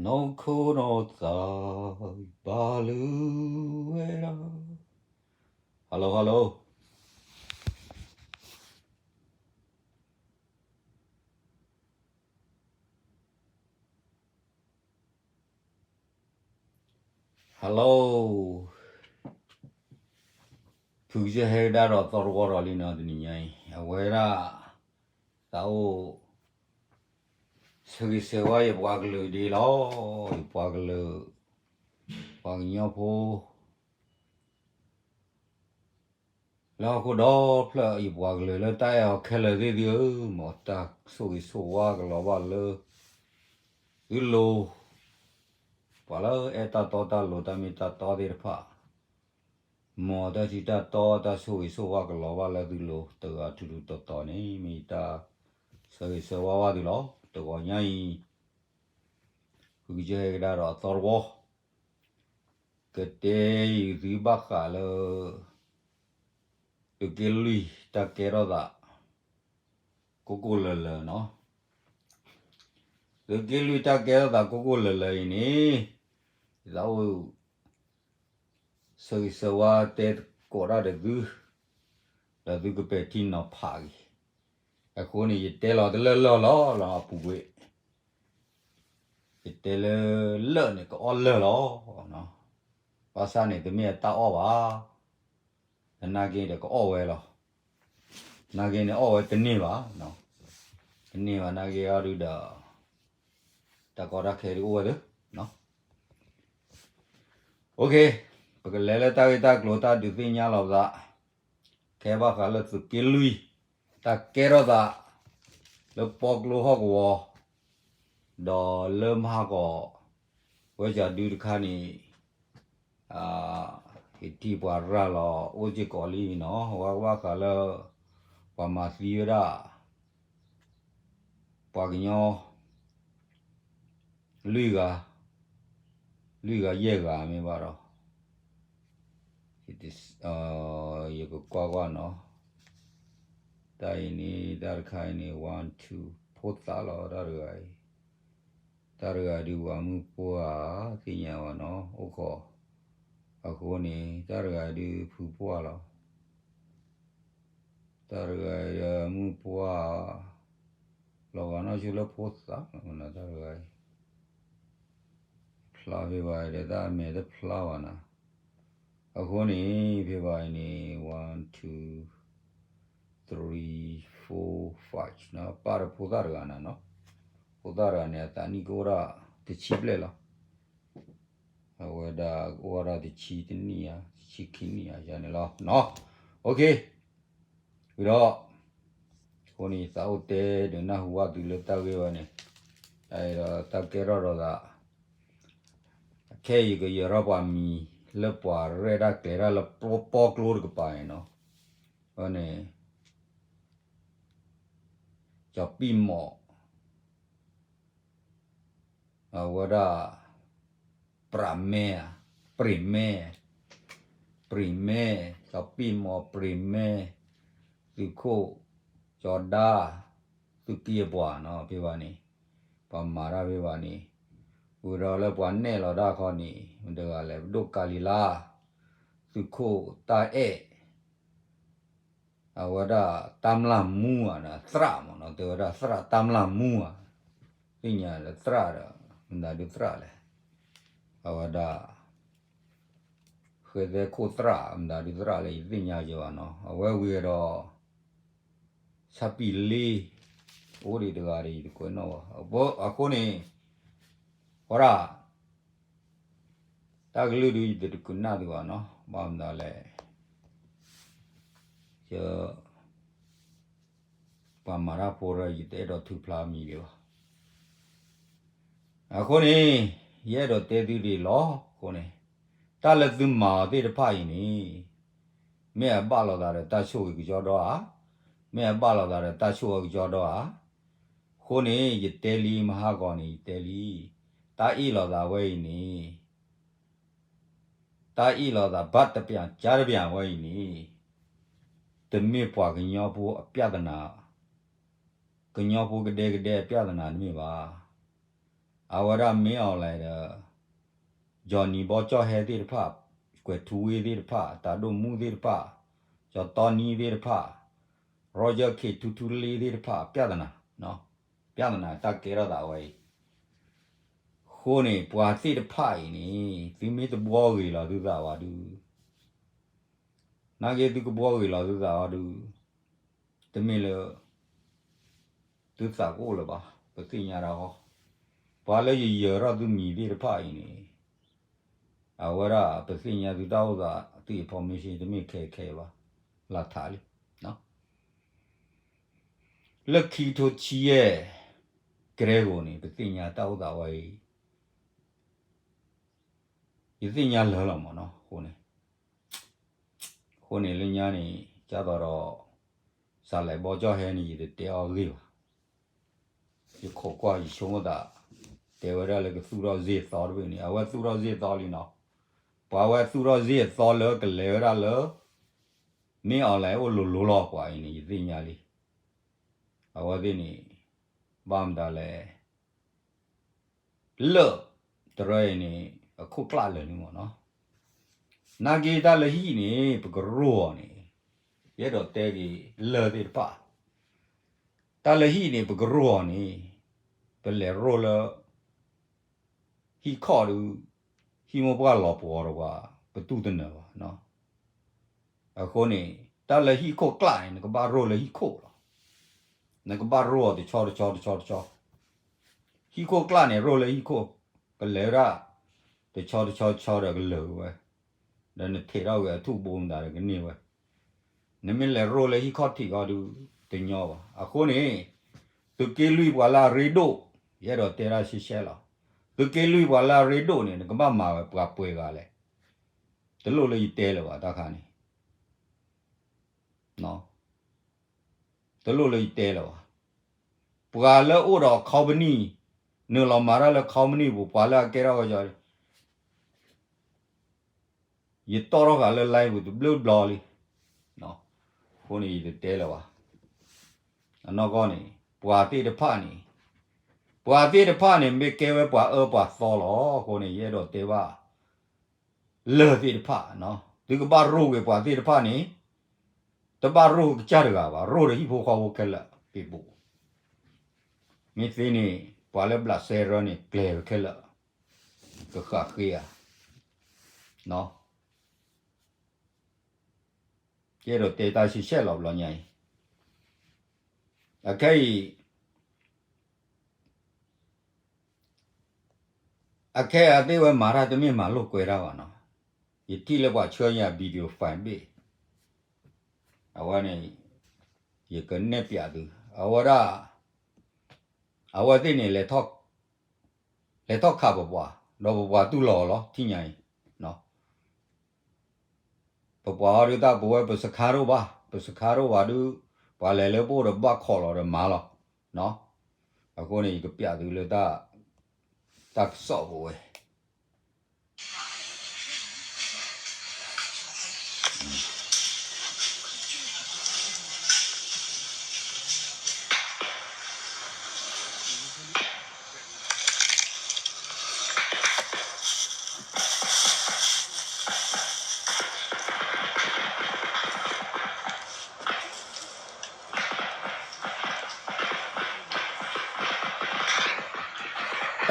နီၢ်ခိနီၢ်သးဘၣ်လုၢ်ဝဲဒၣ်. Hello, hello. Hello. ဖုကစၢၢ်ဟဲကဒါဒီးသီတဝီဒီးလံနီၤ တနံၤညါအံၤ အဝဲဒၣ် သးအိၣ် ဆၢဂ့ၤဆၢဝါယပှၤကလုာ်ဒ်လီၤ. ယပှၤကလုာ် ပှၤကညီဖိ လၢဟီၣ်ခိၣ်ဒီဖျၢၣ် ယပှၤကလုာ်လၢတၢ်အဲၣ်အီၤခဲလၢာ်သ့ၣ်သုဧၢ, မ်တၢ်ဆိၣ်ဂ့ၤဆိၣ်ဝါကလီၤဘၣ်လၢ သုလိၤ, ပှၤလၢအဲၣ်တၢ်တီတၢ်လိၤ တၢ်မ့ၢ်တၢ်တီသ့ၣ်တဖၣ် မ်တၢ်ထံတၢ်တီ တၢ်ဆိၣ်ဂ့ၤဆိၣ်ဝါကလီၤဘၣ်လၢသုလိၤ တဂၤထူထူတီတီန့ၣ် မ့ၢ်ယတၢ်ဆၢဂ့ၤဆၢဝါဘၣ်သုလီၤ. တဂီၤညါအံၤ ဖုကစၢၢ်ဟဲကဒါဒီးအသီတဝီ ကတဲယုာ်သုဘၣ်ဃးလၢ သုးက့လွံၢ်တၢ်ကဲထီၣ်သး ကိၢ်ကိၢ်လၢၤလၢၤနီၤ. သုးက့လွံၢ်တၢ်ကဲထီၣ်သးကိၢ်ကိၢ်လၢၤလၢၤအံၤန့ၣ် ယသးအိၣ် ဆၢဂ့ၤဆၢဝါတဲသကိးတၢ်ဒီးသု, ဒီးသုကပဲာ်ထံနီၤဖးဂ့ၤ. အဃိန့ၣ် ယတဲလီၤတလၢၢ်လၢၢ်လီၤလီၤအပူၤကွံာ်, ယတဲလၢလၢၢ်န့ၣ် ကအီၣ်လၢၢ်လီၤ. ဘၣ်ဆၣ်န့ၣ် တမ့ၢ်အတၢ်အီၣ်ဘၣ်. သနာ်က့ဒီးကအီၣ်ဝဲလီၤ. သနာ်က့န့ၣ်အီၣ်ဝဲတန့ၢ်ဘၣ်, တန့ၢ်ဘၣ်နာ်က့အီၤဒုဒီး တၢ်ကီတၢ်ခဲဒုအိၣ်ဝဲသ့ OK, ပကလဲၤလၢတၢ်ဂ့ၢ်တၢ်ကျိၤတၢ်ဒုးသ့ၣ်ညါလီၤပသး, ခဲဘၣ်ဃးလၢသုးက့လွံၢ် တၢ်ကဲထီၣ်သး လၢပီကျိဟီၣ်ကဝီၤ, ဒီးလၢမဟါကီး ဝဲကဒုတခါန့ၣ် ဟ့ၣ်ထံၣ်ပှၤရၤလီၤအိၣ်စ့ၢ်ကီးလံနီၤ, ဝဲကဘၣ်ဃးလၢ ပှၤမၤသံဝဲဒၣ် ပှၤကညီ လွံၢ်ဂၤ, လွံၢ်ဂၤယဲၢ်ဂၤမ့ၢ်ဘၣ်ဒီး ယကကွၢ်ကွၢ်နီၤ, တၢ်အံၤန့ၣ် တၢ်တခါအံၤန့ၣ် one two ဖိသၣ်လီၤ တၢ်တဂၤအံၤ, တၢ်တဂၤဒုးပှၤမုၣ်ပှၢ်သ့ၣ်ညါဘၣ်နီၤ အိၣ်ခိး, အဃိန့ၣ် တၢ်တဂၤဒုးဖုပှၢ်လီၤ. တၢ်တဂၤအံၤမုၣ်ပှၢ် လီၤဂာ်နီၢ်ဆိလၢဖိသၣ်လီၤမနီၤ တၢ်တဂၤအံၤ, ဖျါဖဲဘၣ်ဒီးတၢ်အမဲာ်တဖျါဘၣ်နီၤ, အဃိန့ၣ် ဖဲဘၣ်အံၤန့ၣ် one two three four five နီၤ, ပၢ်ဒီးဖိသၣ်တဂၤနၤနီၤ, ဖိသၣ်တဂၤန့ၣ် အသးနံၣ်ကအိၣ်ဒၣ်တဆံဘျဲၣ်လီၤ. အဝဲဒၣ်ကအိၣ်ဒၣ်တဆံတနံၣ်ဧါ တဆံခံနံၣ်ဧါ ယၤန့ၣ်လီၤ. OK, ဝံၤဒီး အဃိန့ၣ် သးအိၣ်တဲဒုးနၢ်ဟူဘၣ်သုလၢတၢ်ဂ့ၢ်ဝဲန့ၣ်, တၢ်အံၤဒီးတၢ်ကဲထီၣ်ဒီးသး ခဲအံၤကယဲၤထီၣ်ပှၤမံၤလၢပှၤရဲၣ်တၢ်ကျဲၤတၢ်လၢပီကျိတကပၤန့ၣ်နီၤ, အဝဲန့ၣ် ကၠီၤပံၣ်မီၣ် အဝဲဒၣ် ပြးမဲဧါ, ပြံးမဲ, ပြံးမဲ, ကၠီၤပံၣ်မီၣ် ပြံးမဲ, သုးခိၣ်, ကၠီၤဒါ, သုးက့ယပှၤနီၤ ဖဲဘၣ်န့ၣ်, ပှၤမၤတၢ်ဖဲဘၣ်န့ၣ်, ဝံၤဒီးလၢပှၤနဲၣ်လီၤတၢ်ခီန့ၣ် မတၤတဂၤလဲၣ် ပဒိၣ်ကၤလံၤလါ, သုးခိၣ်တၢ်အဲၣ် အဝဲဒၣ်တၢ်မျၢ်မူဧါ, သရၣ်မနီၤ, တဲဝဲဒၣ်သရၣ်တၢ်မျၢ်မူဧါ, သ့ၣ်ညါဒီးသရၣ်ဒီး မတၤဒုးသရၣ်လဲၣ်, အဝဲဒၣ် ဃဲသဲခိၣ်သရၣ် မတၤဒုးသရၣ်လဲၣ် ယသ့ၣ်ညါယဘၣ်နီၤ, အဝဲဝံၤဒီး ဆၣ်ပံၤလ့ အိၣ်ဒံးတဂၤဒီး ယတကွဲးနီၣ်ဘၣ်, အဃိန့ၣ် ဝဲဒၣ် တၢ်ကလုၢ်ဒုးယတကနၣ်သုဘၣ်နီၤ, ဘၣ်မနုၤလဲၣ်, ယ ပှၤမၤတၢ်ဖိဒီး ယတအဲၣ်ဒိးထုးဖျါမံၤဒံးဘၣ်. အဃိန့ၣ် ယအဲၣ်ဒိးတဲသုဒ်အံၤလီၤ. အဃိန့ၣ် တၢ်လၢသုမၤအီၤသ့ၣ်တဖၣ်အံၤန့ၣ် မ့ၢ်အဘၣ်လိာ်သးဒီးတၢ်ဆိၣ်ဂ့ၤကစီဒီဧါ, မ့ၢ်အဘၣ်လိာ်သးဒီးတၢ်ဆိၣ်အၢကစီဒီဧါ. အဃိန့ၣ် ယတဲလံ မဟါဂီၤန့ၣ် ယတဲလံ, တၢ်အ့ၣ်လိာ်သးဝဲအံၤန့ၣ် တၢ်အ့ၣ်လိာ်သးဘၣ်တပျၢ်ကၠၢ်တပျၢ်ဝဲအံၤန့ၣ် တမ့ၢ်ပှၤကညီဖိအပြဿနာ, ကညီဖိကဒဲကဒဲအပြဿနာတမ့ၢ်ဘၣ်. အဝဲဒၣ်မ့ၢ် online ဒီး Johnny ဘီကၠီၣ်ဟဲသ့ၣ်တဖၣ်, ကွဲးထူဝ့သ့ၣ်တဖၣ်, တၢ်ဒိၣ်မူသ့ၣ်တဖၣ်, ကၠီတီနံသ့ၣ်တဖၣ်, Roger K ထူထူလ့သ့ၣ်တဖၣ် ပြဿနာ, ပြဿနာ တၢ်ကဲထီၣ်သးဝဲအံၤ အဃိန့ၣ် ပှၤသ့ၣ်တဖၣ်အံၤန့ၣ် သုမ့ၢ်တဘှီဂ့ၤလီၤသုသးဘၣ်ဒုး, နာ်က့သုကဘှီဂ့ၤလီၤသုသးအီၤဒုး, တမ့ၢ်လၢ သုသးကအိၣ်လၢၤဘၣ်, ပသ့ၣ်ညါတၢ်ဃီ, ပှၤလၢယယၢၤထီၣ်သုမံၤသ့ၣ်တဖၣ်အံၤန့ၣ် အဝဲဒၣ်ပသ့ၣ်ညါသုတၢ်အိၣ်သး သု information တမ့ၢ်ခဲခဲဘၣ်, လၢထးလံ. လၢခံကထိဆံယဲၢ် ကရၢခိၣ်န့ၣ် ပသ့ၣ်ညါတၢ်အိၣ်သးဝဲအံၤ ယသ့ၣ်ညါလၢာ်လီၤမးနီၤ, အဃိန့ၣ်, အဃိန့ၣ်လၢညါန့ၣ် ကၢ်သိးဒီး စးလဲၤဘီကၠီၣ်ဟဲန့ၣ် ယတတဲအီၤဂ့ၢ်ဘၣ်. ယခိးကွၢ်ယဆိကမိၣ်သး, တဲဝဲဒၣ်လၢကသူၣ်ထီၣ်စ့ၢ်သီတဘ့ၣ်န့ၣ် အဝဲသူၣ်ထီၣ်စ့ၢ်သီလံနီၤ. ပှၤဝဲသူၣ်ထီၣ်စ့ၢ်သီလၢကလဲၤဝဲဒၣ်လၢ မ့ၢ် online အိၣ်လိၤလိၤလီၤ ပှၤအံၤန့ၣ် ယသ့ၣ်ညါလံ. အဝဲသ့ၣ်န့ၣ် ဘၣ်မတၤလဲၣ် လၢၢ်တရၢအံၤန့ၣ် အခိၣ်ကျၢ်လၢာ်န့ၣ်မးနီၤ. နာ်က့တၢ်လၢဟံၣ်န့ၣ် ပကရိၣ်အီၤန့ၣ် ယအဲၣ်ဒိးတဲက့ၤလၢၢ်သ့ၣ်တဖၣ်, တၢ်လၢဟံၣ်န့ၣ် ပကရိၣ်အီၤန့ၣ် ပလဲၤရိၣ်လၢ ဟံၣ်ခီၣ်ဒုး ဟံၣ်မိၢ်ပှၢ်လီၤပှီၤဒီးပှၤ ပတူၢ်တနၢၤဘၣ်. အဃိန့ၣ် တၢ်လၢဟံၣ်ခိၣ်ကျၢ်န့ၣ် နကဘၣ်ရိၣ်လၢဟံၣ်ခိၣ်လီၤ. နကဘၣ်ရိၣ်အီၤတဆီတဆီတဆီတဆီ, ဟံၣ်ခိၣ်ကျၢ်န့ၣ် ရိၣ်လၢဟံၣ်ခိၣ်, ကလဲၤဝဲဒၣ် တဆီတဆီတဆီဒီးကလၢာ်ဝဲ, ဒီးနထဲးထီၣ်ဂ့ၤအထူၣ်ဘိမတၤဒီးကန့ၢ်ဝဲ. နမ့ၢ်လဲၤရိၣ်လၢဟံၣ်ခီၣ်ထံးခီဒုး တညီဘၣ်. အဃိန့ၣ် သုးက့လွံၢ်ပှၤလၢအရ့ဒိၣ်, ယအဲၣ်ဒိးတဲတၢ်ရှဲရှဲလီၤ. သုးက့လွံၢ်ပှၤလၢအရ့ဒိၣ်န့ၣ် နကဘၣ်မၤဝဲပှၤပှဲၤဂၤလဲၣ်. တလိၣ်လၢယတဲလၢၤဘၣ်တၢ်ခါန့ၣ် တလိၣ်လၢယတဲလၢၤဘၣ်. ပှၤလၢအိၣ်ဒီး company, နုာ်လီၤမၤတၢ်လၢ company ပူၤ ပှၤလၢအကဲထီၣ်ဝဲကီ ယတီၣ်ထီၣ်ဃာ်လၢ live ပူၤတဘျုးဘျီလံ. အဃိန့ၣ် ယတတဲလၢၤဘၣ်. အနီၢ်ကီၢ်န့ၣ် ပှၤသ့ၣ်တဖၣ်န့ၣ်, ပှၤသ့ၣ်တဖၣ်န့ၣ် မ့ၢ်ကဲဝဲပှၤအၢပှၤသီလီၤ. အဃိန့ၣ် ယအဲၣ်ဒိးတဲဘၣ် လၢၢ်သ့ၣ်တဖၣ်, သုကဘၣ်ရိၣ်က့ၤပှၤသ့ၣ်တဖၣ်န့ၣ် တဘၣ်ရိၣ်ကစၢ်တဂၤဘၣ်, ရိၣ်ဒီးဟံၣ်ဖိဃီဖိခဲလၢာ်, ပ့ၤပိာ်, မ့ၢ်သ့န့ၣ် ပှၤလၢဘျးစဲရၢန့ၣ် ကျဲၤဝဲခဲလၢာ်, ကဃၣ်ဃ့ဧါ. ယအဲၣ်ဒိးတဲတၢ်ရှဲရှဲလီၤဘျီညါအံၤ, အခဲအံၤ အခဲအံၤသ့ၣ်ဝဲမၤတၢ်တမ့ၢ်မၤလိာ်ကွဲတၢ်ဘၣ်နီၤ, ယထံၣ်လၢပှၤဆှၢယၤ video file ဘ့ၣ်, အဝဲန့ၣ် ယကနဲၣ်ပၠးသု, အဝဲဒၣ် အဝဲသ့ၣ်န့ၣ် လဲၤထီၣ်ခးပပှၤ, ဒီးပပှၤတူၢ်လိာ်အီၤလီၤ ထံၣ်ညါအံၤ, ပပှၤအီၤဒုးတၢ်ပဝဲပစခါရိၣ်ဘၣ်, ပစခါရိၣ်ဘၣ်ဒုး, ပှၤလဲၤလၢပအိၣ်ဒီးဘၣ်ခိးလီၤဒီးမၤလီၤ. အဃိန့ၣ် ယကပျးသုလၢတၢ်, တၢ်ကစီၣ်ပဝဲ တ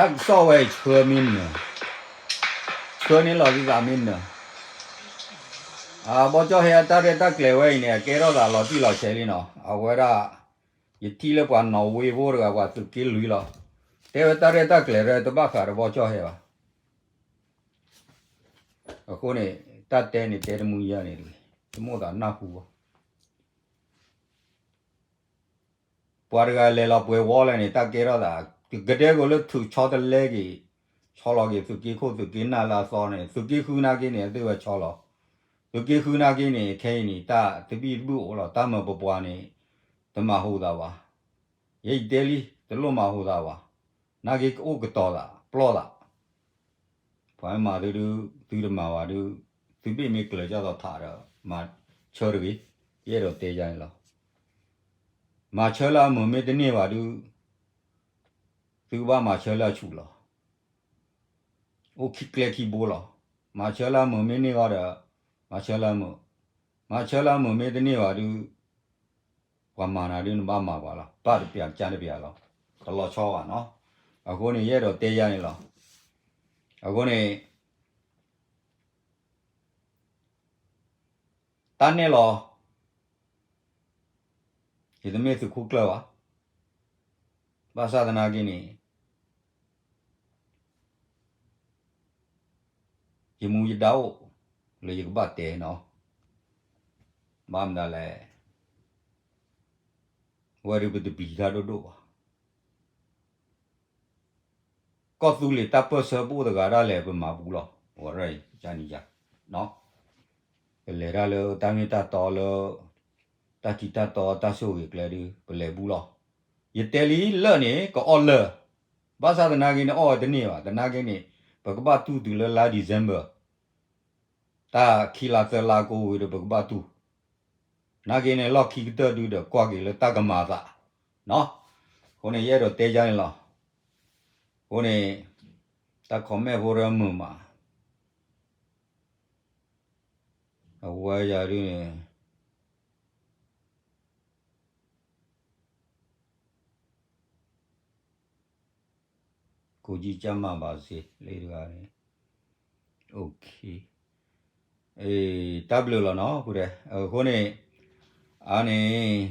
ၢ်ကစီၣ်ဝဲအံၤဆှၢမ့ၢ်နၢၤ, ဆှၢန့ၢ်လီၤသုသးမ့ၢ်နၢၤ, အဘီကၠီၣ်ဟဲအတၢ်ရဲၣ်တၢ်ကျဲၤဝဲအံၤန့ၣ် အကဲထီၣ်သးလီၤတံၢ်လီၤဆဲးလံနီၤ, အဝဲဒၣ် ယထံၣ်လၢပှၤနီၣ်ဝ့ဖိတဂၤ ပှၤသုးက့လွံၢ်လီၤ, တဲဝဲတၢ်ရဲၣ်တၢ်ကျဲၤရဲၣ်တဘၣ်ဃးဒီးဘီကၠီၣ်ဟဲဘၣ်. အဃိန့ၣ် တၢ်တဲန့ၣ်တဲတမူယါန့ၣ်တဂ့ၤ, တမိၣ်သးနၢ်ဟူဘၣ်. ပှၤတဂၤလဲၤလီၤပှဲၤဝီလဲၣ်န့ၣ် တၢ်ကဲထီၣ်သး, ကဒဲကီးလၢထုးဆီတလဲက့ၤ, ဆီလီၤက့ၤသုးက့ခိၣ်သုးက့နၢ်လၢအသီန့ၣ် သုးက့ဃုနာ်က့န့ၣ် အသ့ၣ်ဝဲဆီလီၤ, သုးက့ဃုနာ်က့န့ၣ် ခဲအံၤန့ၣ် တၢ်သဘံၣ်သဘုၣ်အိၣ်လီၤ, တၢ်မၤပပှၤန့ၣ် တမၤဟူးသးဘၣ်, ယဲယတဲလံ တလိၣ်မၤဟူးသးဘၣ်, နာ်က့ကအိၣ်ကတီၤသး ပျီၢ်သး ပှၤမၤသုဒုး သုတမၤဘၣ်ဒုး သုဘ့ၣ်မ့ၢ်ကျၢၤကၢ်သိးထးဒီး မၤဆၢတဂ့ၤ, ယအဲၣ်ဒိးတဲယၤန့ၣ်လီၤ. မၤဆၢလၢအမုာ်မ့ၢ်တန့ၢ်ဘၣ်ဒုး သုကဘၣ်မၤဆၢလၢအဆူၣ်လီၤ. အိၣ်ခံကျဲခံဘိလီၤ. မၤဆၢလၢအမုာ်မ့ၢ်န့ၢ်ဂီၢ်ဒီး မၤဆၢလၢအမုာ်, မၤဆၢလၢအမုာ်မ့ၢ်တန့ၢ်ဘၣ်ဒုး ပှၤမၤနၤဒုးနဘၣ်မၤပှၤလီၤ. ဘၣ်တပျးကစၢ်တပျးလီၤ. တလီၤဆီဘၣ်နီၤ. အဃိန့ၣ် ယအဲၣ်ဒိးတဲယၤန့ၣ်လီၤ. အဃိန့ၣ် တၢ်နဲၣ်လီၤ ယတမ့ၢ်သုးခိၣ်ကျၢၢ်ဘၣ်. ဘၣ်ဆၣ်သနာ်က့န့ၣ် ယမူယဒါအိၣ်လၢယကဘၣ်တဲနီၤ. ဘၣ်မနုၤလဲၣ်, အဝဲဒုးပတပျံၤတၢ်ဒိၣ်ဒိၣ်ဘၣ်. ကီၢ်သူလ့ၤတၢ်ပၢၢ်ဆၢပအိၣ်တဂၤဒၣ်လဲာ် ပမၤဘူးလီၤ. အဝဲဒၣ်အံၤ ကန့ၣ်ယၤ, ပလဲၤတၢ်လၢတၢ်မ့ၢ်တၢ်တီလၢ တၢ်ထံတၢ်တီတၢ်ဆိၣ်ဂ့ၤကျဲဒုး ပလဲၤဘူးလီၤ. ယတဲလံလၢာ်န့ၣ် ကအီၣ်လၢာ်, ဘၣ်ဆၣ်သနာ်က့န့ၣ် အီၣ်ဝဲတန့ၢ်ဘၣ်. သနာ်က့န့ၣ် ပကဘၣ်တူၢ်တုၤလၢလါ December တၢ်ခံလါသၢလါကိးဝံၤဒီး ပကဘၣ်တူၢ်, နာ်က့န့ၣ် လီၢ်ခံကတၢၢ်ဒုဒီး ကွၢ်က့ၤလၢတၢ်ကမၤအသးနီၤ. အဃိန့ၣ် ယအဲၣ်ဒိးတဲယၤန့ၣ်လီၤ. အဃိန့ၣ် တၢ် comment ဖိဒီးမုာ်မး, အဝဲယၤဒုန့ၣ် ကိုကြီးကျန်းမာပါစေ လၢတဂၤန့ၣ်, တၢ်ဘျုးလီၤနီၤ, အဃိန့ၣ်, အန့ၣ်,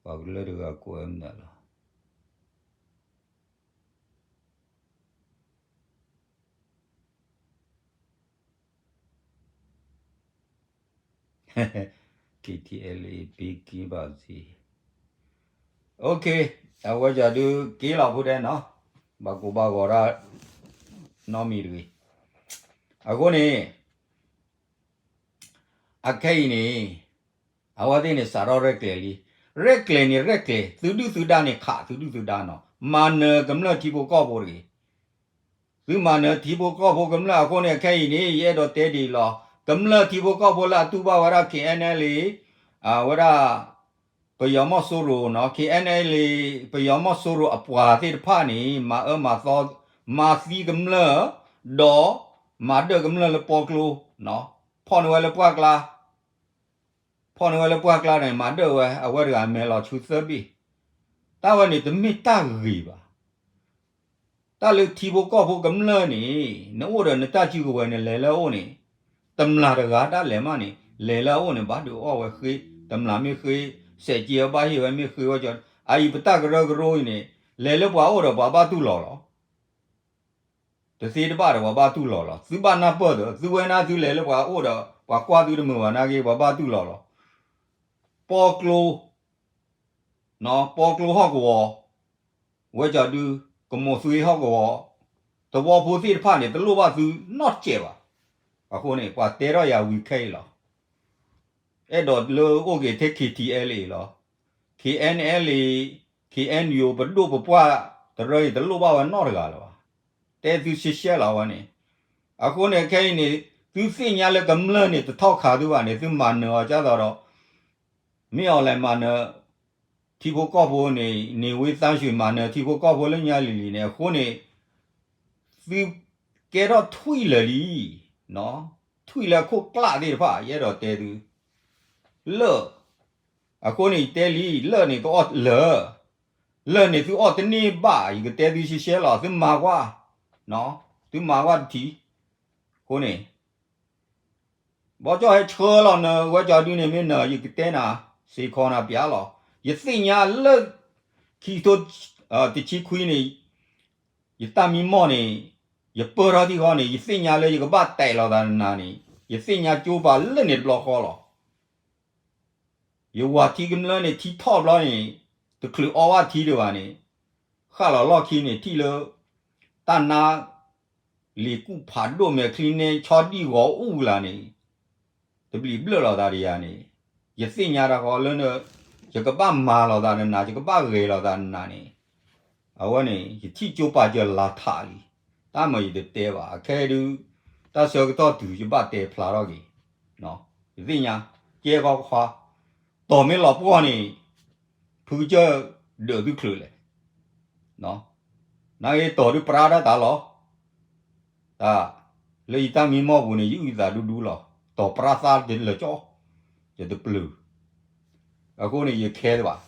ပှၤကလၢတဂၤကွဲးမနုၤလီၤ. KTLA ပ့က့ဘၣ်စ့, OK, အဝဲယၤဒုးက့ၤလီၤဖိဒဲးနီၤ, ဘၣ်ကိၢ်ဘၣ်ဂီၤတၢ် နီတမံၤတဂ့ၤ. အဃိန့ၣ် အခဲအံၤန့ၣ် အဝဲသ့ၣ်န့ၣ် စးထီၣ်ရဲၣ်ကျဲၤလံ. ရဲၣ်ကျဲၤန့ၣ်ရဲၣ်ကျဲၤ, သုဒုၣ်သုဒါန့ၣ်ခးသုဒုၣ်သုဒါနီၤ, မၤနၢၤကမျၢၢ်ထံဖိကီၢ်ဖိတဂ့ၤ. သုမၤနၢၤထံဖိကီၢ်ဖိကမျၢၢ်အဃိန့ၣ် အခဲအံၤန့ၣ် ယအဲၣ်ဒိးတဲဒ်အံၤလီၤ. ကမျၢၢ်ထံဖိကီၢ်ဖိလၢအတူၢ်ဘၣ်ဝဲဒၣ် KNLA, ဝဲဒၣ် ပယီၤမီၢ်စိရိၤနီၤ, KNLA ပယီၤမီၢ်စိရိၤအပှၤသ့ၣ်တဖၣ်န့ၣ် မၤအၢမၤသီ, မၤသံကမျၢၢ်, ဒီးမၤဒၢၣ်ကမျၢၢ်လၢပီကျိ, ဖီၣ်န့ၢ်ဝဲလၢပှၢ်ကျါ, ဖီၣ်န့ၢ်ဝဲလၢပှၢ်ကျါန့ၣ် မၤဒၢၣ်ဝဲ, အဝဲတဂၤမဲာ်လီၤဆူသၢဘ့ၣ်. တၢ်ဝဲန့ၣ်တမ့ၢ်တၢ်ဂ့ၤဘၣ်. တၢ်လၢထံဖိကီၢ်ဖိကမျၢၢ်န့ၣ် နအိၣ်ဒီးနတၢ်စုကဝဲၤန့ၣ် လဲၤလၢအအိၣ်န့ၣ်, တမျာ်တဂၤဒၣ်လဲာ်မးန့ၣ် လဲၤလၢအအိၣ်န့ၣ် ဘၣ်ဒုးအီၣ်ဝဲဃ့, တမျာ်မ့ၢ်ဃ့, စဲးက့အဘၣ်ဟ့ၣ်ဝဲမ့ၢ်ဃ့ဝဲကီ, အအံၤပတၢ်ကရၢကရိအံၤန့ၣ် လဲၤလၢပှၤအိၣ်ဒီးပှၤဘၣ်တူၢ်လီၤလီၤ. တသ့တဘၣ်ဒီးပှၤဘၣ်တူၢ်လီၤလီၤ. သုဘၣ်နၢ်ပၢၢ်ဒီး သုဝဲနၢ်သုလဲၤလၢပှၤအိၣ်ဒီး ပှၤကွၢ်သုတမုာ်ဘၣ်နာ်က့ ပှၤဘၣ်တူၢ်လီၤလီၤ. ပီကျိ, ပီကျိဟီၣ်ကဝီၤ, ဝဲကီဒု, ကမိၢ်သွ့ဟီၣ်ကဝီၤ, သဝီဖိသ့ၣ်တဖၣ်န့ၣ် တလိၣ်ဘၣ်သုနီတစဲးဘၣ်. အဃိန့ၣ် ပှၤတဲထီၣ်ယၤဝံၤခဲအံၤလီၤ. အဲၣ်ဒိးလၢအိၣ်က့ၤထဲ KTLA လီၤ. KNLA, KNU ပဒိၣ်ပပှၢ်တရၢအံၤ တလိၣ်ဘၣ်ဝဲနီတဂၤလၢၤဘၣ်. တဲသုရှဲရှဲလီၤဝဲန့ၣ်. အဃိန့ၣ် ခဲအံၤန့ၣ် သုသ့ၣ်ညါလၢကမျၢၢ်န့ၣ် တထီၣ်ခးသုဘၣ်န့ၣ် သုမၤနၢၤအီၤကၢ်သိးဒီး မ့ၢ်အီၤလဲၤမၤနၢၤ ထံဖိကီၢ်ဖိန့ၣ် နေဝင်းသန့်ရွှေ မၤနၢၤထံဖိကီၢ်ဖိလၢညါလံၤလံၤန့ၣ် အဃိန့ၣ် သုကဲထီၣ်ထွံၣ်လၢာ်လံ, ထွံၣ်လၢအခိၣ်ကျၢ်သ့ၣ်တဖၣ် ယအဲၣ်ဒိးတဲသု, လၢၢ်, အဃိန့ၣ် ယတဲလံ လၢၢ်န့ၣ်ကအီၣ်လၢာ်, လၢၢ်န့ၣ်သုအီၣ်တန့ၢ်ဘၣ် ယကတဲသုရှဲရှဲလီၤ သုမၤကွၢ်, သုမၤကွၢ်တထံၣ်, အဃိန့ၣ် ဘီကၠီၣ်ဟဲဆှၢလီၤနဝဲကၠီဒုန့ၣ် မ့ၢ်နၢၤ ယကတဲနၤ စ့ၢ်ကီးနၤပျးလီၤ. ယသ့ၣ်ညါလၢ ခံကထိ တဆံခွံန့ၣ် ယတၢ်မံမီၢ်န့ၣ် ယပၢၢ်ထီၣ်ထံၣ်ဃီန့ၣ် ယသ့ၣ်ညါလၢယကဘၣ်တဲာ်လီၤသးနၤန့ၣ် ယသ့ၣ်ညါကၠိပာ်လၢန့ၣ်တဘျီဃီလီၤ. ယဝၤထံကမျၢၢ်န့ၣ် ထံထီၣ်ဘျီန့ၣ် တချုးအီဘၣ်ထံဒံးဘၣ်န့ၣ် ဃၣ်လီၤလီၢ်ခံန့ၣ် ထံၣ်လၢ တၢ်နါ လံာ်ကူၣ်ဖးဒိၣ်မဲာ်ချံန့ၣ် ဆီဒံၣ်ဂီၤအူလၢ်န့ၣ် တဘျံးဘျၢၣ်လီၤသးဒီးယၤန့ၣ် ယသ့ၣ်ညါတၢ်ဃီလၢ ယကဘၣ်မၤလီၤသးနၤ ယကဘၣ်ဂဲၤလီၤသးနၤန့ၣ် အဝဲန့ၣ် ယထံၣ်ကၠိပာ်စၢၤလၤထးလံ. တၢ်မၤယတတဲဘၣ် အခဲဒုး တၢ်ဆၢကတီၢ်တုၤယဘၣ်တဲဖျါထီၣ်က့ၤ ယသ့ၣ်ညါ ကဲခီခွါ တီၢ်မ့ၢ်လီၤပှီၢ်န့ၣ် ဖုကစၢၢ်ဒၢးသုချုးလဲၣ်. နက့တီၢ်ဒုးပြါဒၣ်တၢ်လီၤ. တၢ် လၢယတၢ်မံမီၢ်ပူၤန့ၣ် ယအုၣ်ယသးဒူဒူလီၤ. တီၢ်ပြါသးတလၢာ်ကၠီ, ယတပျုၢ်. အဃိန့ၣ် ယခဲဘၣ်.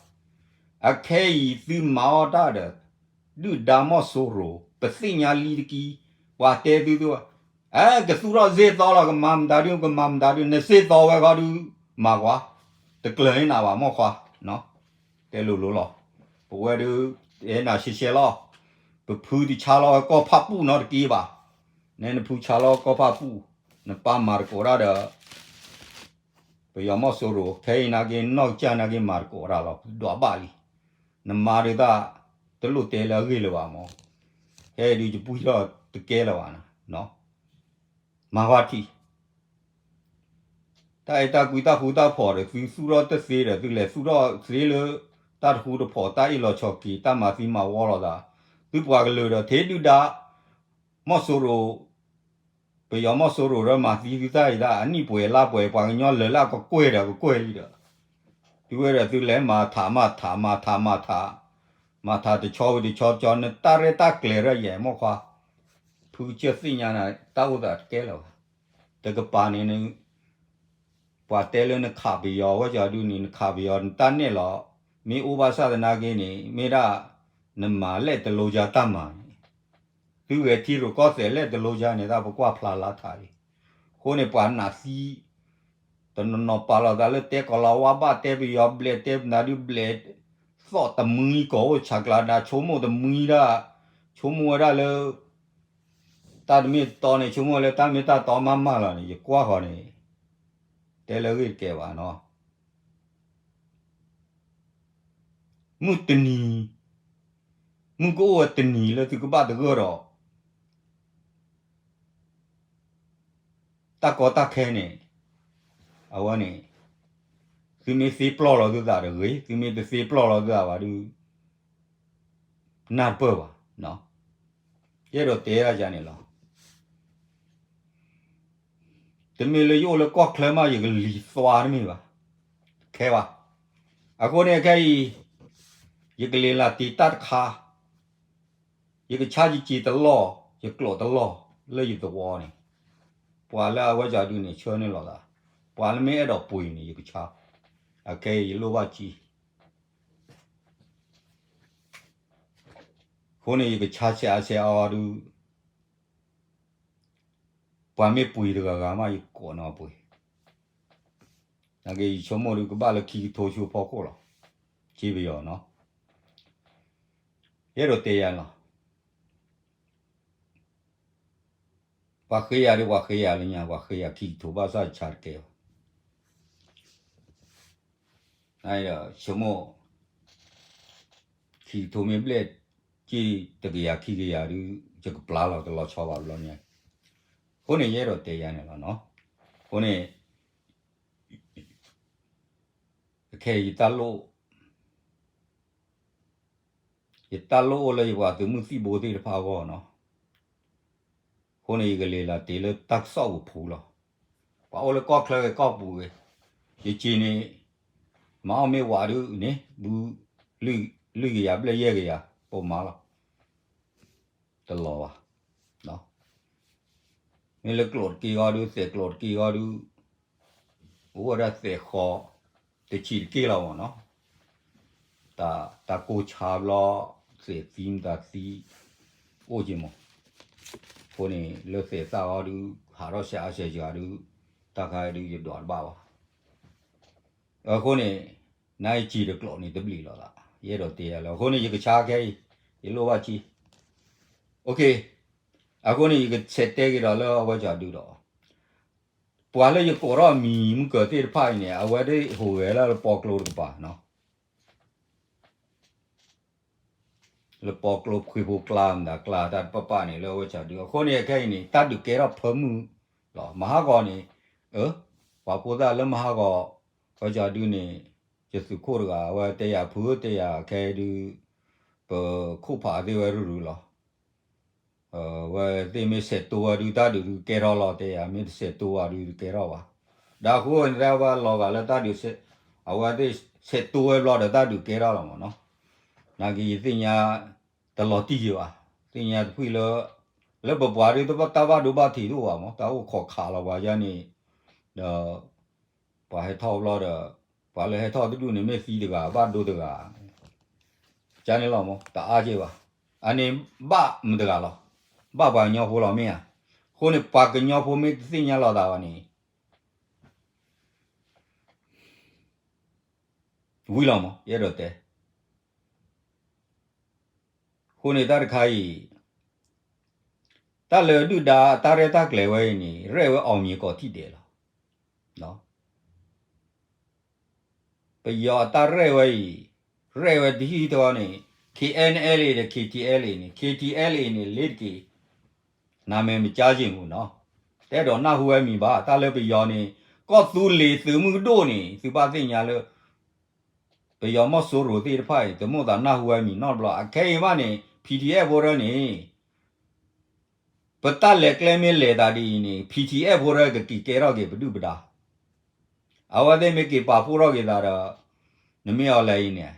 အခဲအံၤသုမၤအီၣ်တၢ်ဒီး ဒုၣ်ဒါမီၢ်စိရိၤ ပသ့ၣ်ညါလံတကံ, ပှၤတဲသုသု, အဲ ကသူၣ်ထီၣ်စ့ၢ်သီလီၤ, ကမၤမတၤဒုး ကမၤမတၤဒုး နစ့ၢ်သီဝဲဃီဒုး မၤကွၢ်, တကျၢၤန့ၢ်နၤဘၣ်မီၢ်ခွါ, တဲလိၤလိၤလီၤ. ပဝဲဒုး တဲနၤရှဲရှဲလီၤ. ပဖုတဆါလီၤဝဲကီၢ်ဖၣ်ပူၣ်နီတက့ၢ်ဘၣ်. နဲနဖုဆါလီၤကီၢ်ဖၣ်ပူၣ်, နပၢ်မၤသကိးတၢ်ဒီး ပယီၤမီၢ်စိရိၤ ခဲအံၤနာ်က့ နီၢ်ကစၢ်နာ်က့ မၤသကိးတၢ်လီၤ ဒွးဘၣ်လံ. နမၤဒုးတၢ် တလိၣ်တဲလၢအဂ့ၢ်လၢၤဘၣ်မၢ်. ခဲအံၤဒုးယပှံၢ်ထီၣ်တကဲလၢၤဘၣ်နၤ, မၤကွၢ်ထံၣ် တၢ်အဲၣ်တၢ်ကွံတၢ်ဃူတၢ်ဖိးဒီး သုသူၣ်ထီၣ်တသ့ဒီး သုလဲၤသူၣ်ထီၣ်သ့လၢ တၢ်တဃူတဖိး တၢ်အ့ၣ်လိာ်ဆိးက့ၤ တၢ်မၤသံမၤဝီလိာ်သး, သုပှၤကလုာ်ဒီး ထဲဒုၣ်ဒါ မီၢ်စိရိၤ ပယီၤမီၢ်စိရိၤဒီးမၤသံသုတၢ်အံၤဒၣ် အနံၣ်ပှဲၤလါပှဲၤ ပှၤကညီလၢာ်လၢအကကွဲၢ်ဒီးကကွဲၢ်လံဒီး, သုဝဲဒီးသုလဲၤမၤထးမၤထး မၤထးမၤထး, မၤထးတဆီဝံၤတဆီတဆီ နတၢ်ရဲၣ်တၢ်ကျဲၤရၢယဲၢ်မီၢ်ခွါ, ဖုကစၢၢ်သ့ၣ်ညါနၤ တၢ်အိၣ်သးတကဲလၢၤဘၣ်. တကပၤန့ၣ် ပှၤတဲလၢနခးပယီၤဝဲကီဒုန့ၣ် နခးပယီၤနတၢ်နဲၣ်လီၤ, မ့ၢ်အိၣ်ဘၣ်ဆၣ်သနာ်က့န့ၣ် မ့ၢ်ဒၣ် နမၤလဲၣ်တလိယါတၢ်မၤန့ၣ်, သုဂဲၤထံရူၢ်ကီၢ်သဲးလဲၣ်တလိယါန့ၣ် တၢ်ပကွၢ်ဖျါလါထးလံ. အဃိန့ၣ် ပှၤနာ်သံ တနီၤနီၤပာ်လီၤသးလၢတဲကီၤလၤဝါဘၣ် တဲပယီၤဘျဲၣ် တဲပနၤဒုးဘျဲၣ်, သီၣ်တမှံကီၢ်အိၣ်ဆးကျါနၤ ဆိကမိၣ်တမှံဒၣ်, ဆိကမိၣ်ဝဲဒၣ်လၢ တၢ်တမ့ၢ်တတီန့ၣ် ဆိကမိၣ်လၢတၢ်မ့ၢ်တၢ်တီမးမးလီၤန့ၣ် ယကွၢ်ဃီၤန့ၣ် တဲလၢအဂ့ၢ်တကဲဘၣ်နီၤ. မုၢ်တနံၤ, မုၢ်ကအိၣ်ဝဲတနံၤလၢသုကဘၣ်သဂၢၢ်ဒီး တၢ်ကီတၢ်ခဲန့ၣ်, အဝဲန့ၣ် သုမ့ၢ်သ့ပျီၢ်လီၤသုသးတဂ့ၤ, သုမ့ၢ်တသ့ပျီၢ်လီၤသုသးဘၣ်ဒုး နၢ်တပၢၢ်ဘၣ်. ယအဲၣ်ဒိးတဲဒ်န့ၣ်လီၤ. တမ့ၢ်လၢယအိၣ်လၢကီၢ်ချၢမး ယကလံၤသွါတမ့ၢ်ဘၣ်, ခဲဘၣ်. အဃိန့ၣ်ခဲအံၤ ယကလဲၤလၢတ့ၢ်တၢ်တခါ, ယကဆါယစ့တလီၢ်, ယကျိာ်တလီၢ်လၢယသဝီန့ၣ်, ပှၤလၢအဝဲကီဒုန့ၣ် ဆှၢန့ၢ်လီၤသး, ပှၤလၢမ့ၢ်အဲၣ်ဒိးပှ့ၤန့ၣ် ယကဆါ, အခဲအံၤယလိၣ်ဘၣ်ကံ အဃိန့ၣ် ယကဆါဆဲးအါဆဲးအါအီၤဒုး ပှၤမ့ၢ်ပှ့ၤတဂၤဂၤမး ယကိးန့ၢ်ပှ့ၤ, နာ်က့ယဆိကမိၣ်ဒုးကဘၣ်လၢခံကထိဆူဖီခိၣ်လီၤ, က့ပယီၤနီၤ, ယအဲၣ်ဒိးတဲယၤလီၤ. ပှၤဃ့ယၤဒုး ပှၤဃ့ယၤလၢညါ ပှၤဃ့ယၤခံကထိဘၣ်ဆၣ်ယဆါတကဲဘၣ်. နဒီးဆိကမိၣ် ခံကထိမ့ၢ်ဘျဲၣ် က့တကယၤခံကယၤဒုး ယကပျၢ်လီၤတလီၤဆီဘၣ်ဘျီညါ, အဃိန့ၣ် ယအဲၣ်ဒိးတဲယၤန့ၣ်လီၤနီၤ, အဃိန့ၣ် အခဲအံၤ ယတၢ်လိၣ် ယတၢ်လိၣ်အိၣ်လၢယပှၤသုးမုၢ်သံၣ်ဘိသ့ၣ်တဖၣ်အဂီၢ်နီၤ, အဃိန့ၣ် ယကလဲၤလၢတ့ၢ်လၢတၢ်ကစီၣ်ပူၤဖူလီၤ. ပှၤအိၣ်လၢကီၢ်ချၢဂ့ၤကီၢ်ပူၤဂ့ၤ, ယစ့န့ၣ် မၤအီၣ်မ့ၢ်ဝးဒုးန့ၣ် ဘု လွံၢ်ကယၤဘျဲၣ်ယဲၢ်ကယၤ ပိာ်မၤလီၤ. တလီၤဘၣ်. မ့ၢ်လၢကျိာ်တက့ၢ်ဂီၤဒုး သဲးကျိာ်တက့ၢ်ဂီၤဒုး အိၣ်ဝဲဒၣ်သဲးဃီ တဆံးတက့ၢ်လီၤမ့ၢ်နီၤ, တၢ်ကိၢ်ဆါဘျီ သဲးသံမတၤသံ အိၣ်က့ၤမး, အဃိန့ၣ် လၢသဲးသၣ်ဂီၤဒုး ဟးထီၣ်ဆဲးအါဆဲးစှၤဒုး တၢ်ခါဒုးယဒွးတဘၣ်ဘၣ်. အဃိန့ၣ် နယစ့တကျိာ်န့ၣ်တဘျံးလီၤသး, ယအဲၣ်ဒိးတဲယၤလၢ အဃိန့ၣ် ယကဆါခဲအံၤ ယလိၣ်ဘၣ်ကံ အဃိန့ၣ် ယကဆဲးတဲက့ၤဒီးလၢအဝဲကီဒုးဒီး ပှၤလၢယကိးထီၣ်မံၤမုၢ်ကၢၤသ့ၣ်တဖၣ်အံၤန့ၣ် အဝဲသ့ၣ်ဟူးဂဲၤလၢလပီကျိတကပၤနီၤ, လပီကျိဖှ့ဖိကျါမတၤကျါတၢ်တပာ်ပာ်န့ၣ် လၢအဝဲကီဒုး အဃိန့ၣ် ခဲအံၤန့ၣ် တၢ်ဒုးကဲထီၣ်ဖၢမုၢ်လီၤ. မဟါဂီၤန့ၣ် ပှၤဖိသၣ်လၢမဟါဂီၤ အဝဲကီဒုးန့ၣ် ယသုးခိၣ်တဂၤ အဝဲတဲယၤဖုတဲယၤခဲအံၤဒုး ပခိၣ်ဖးသ့ၣ်ဝဲရုၢ်ရုၢ်လီၤ. အဝဲသ့ၣ်မ့ၢ်ဆဲးတိဝဲဒုး တၢ်ဒုးဒုးကဲထီၣ်လီၤ တဲယၤ မ့ၢ်တဆဲးတိဝဲဒုးတကဲထီၣ်ဘၣ်. ဒီးအဃိန့ၣ် အဝဲလီၤဂာ်လၢတၢ်ဒုး အဝဲသ့ၣ်ဆဲးတိဝဲဘျီဒီး တၢ်ဒုးကဲထီၣ်လီၤမ့ၢ်နီၤ. နာ်က့ယသ့ၣ်ညါ တလီၤတံၢ်ယဘၣ်. သ့ၣ်ညါတဖုလၢ လၢပပှၤဒ်တၢ်ဘၣ်ဒိဘၣ်ထံးတအိၣ်ဘၣ်မး တၢ်အိၣ်ခိးခးလီၤပှၤယါန့ၣ်, ဒီး ပှၤဟဲထီၣ်ဘျီဒီး ပှၤလၢဟဲထီၣ်တဒူၣ်န့ၣ်မ့ၢ်သံတဂၤ ဘၣ်ဒိတဂၤ ကန့ၣ်လီၤမး တအါက့ဘၣ်. အန့ၣ်ဘၣ်မတဂၤလီၤ. ဘၣ်ပှၤကညီဖိလီၤမ့ၢ်ဧါ. အဃိန့ၣ် ပှၤကညီဖိမ့ၢ်တသ့ၣ်ညါလိာ်သးဘၣ်န့ၣ် ဝံၤလီၤမး ယအဲၣ်ဒိးတဲ အဃိန့ၣ်တၢ်တခါအံၤ တၢ်လၢဒုၣ်ဒါအတၢ်ရဲၣ်တၢ်ကျဲၤဝဲအံၤန့ၣ် ရဲၣ်ဝဲအီၤမံၤကိးထံၣ်ဒဲးလီၤ. ပယီၤအတၢ်ရဲၣ်ဝဲအံၤ ရဲၣ်ဝဲတဟံၣ်တဝီန့ၣ် K N L A ဒီး K T L A န့ၣ် K T L A န့ၣ် လ့တက့ၤ နမဲာ်မကါယ့ၣ်မူနီၤ တအဲၣ်ဒိးနၢ်ဟူဝဲမံၤဘၣ် တၢ်လၢပယီၤန့ၣ် ကီၢ်သူလ့ၤသုးမုၢ်ဒိၣ်န့ၣ် သုဘၣ်သ့ၣ်ညါလၢ ပယီၤမီၢ်စိရိၤသ့ၣ်တဖၣ်အံၤ တမိၣ်သးနၢ်ဟူဝဲမံၤနီတဘျီ အခဲအံၤမးန့ၣ် PDF ဖိဒၢန့ၣ် ပတၢ်လဲၤကျဲမ့ၢ်လဲၤသးဒ်အံၤန့ၣ် PDF ဖိဒၢကက့ၤကဲထီၣ်က့ၤပဒုၣ်ပဒါ အဝဲသ့ၣ်မ့ၢ်က့ၤပာ်ဖှိၣ်ထီၣ်က့ၤသးဒီး နမ့ၢ်အီၤလဲၤအံၤန့ၣ်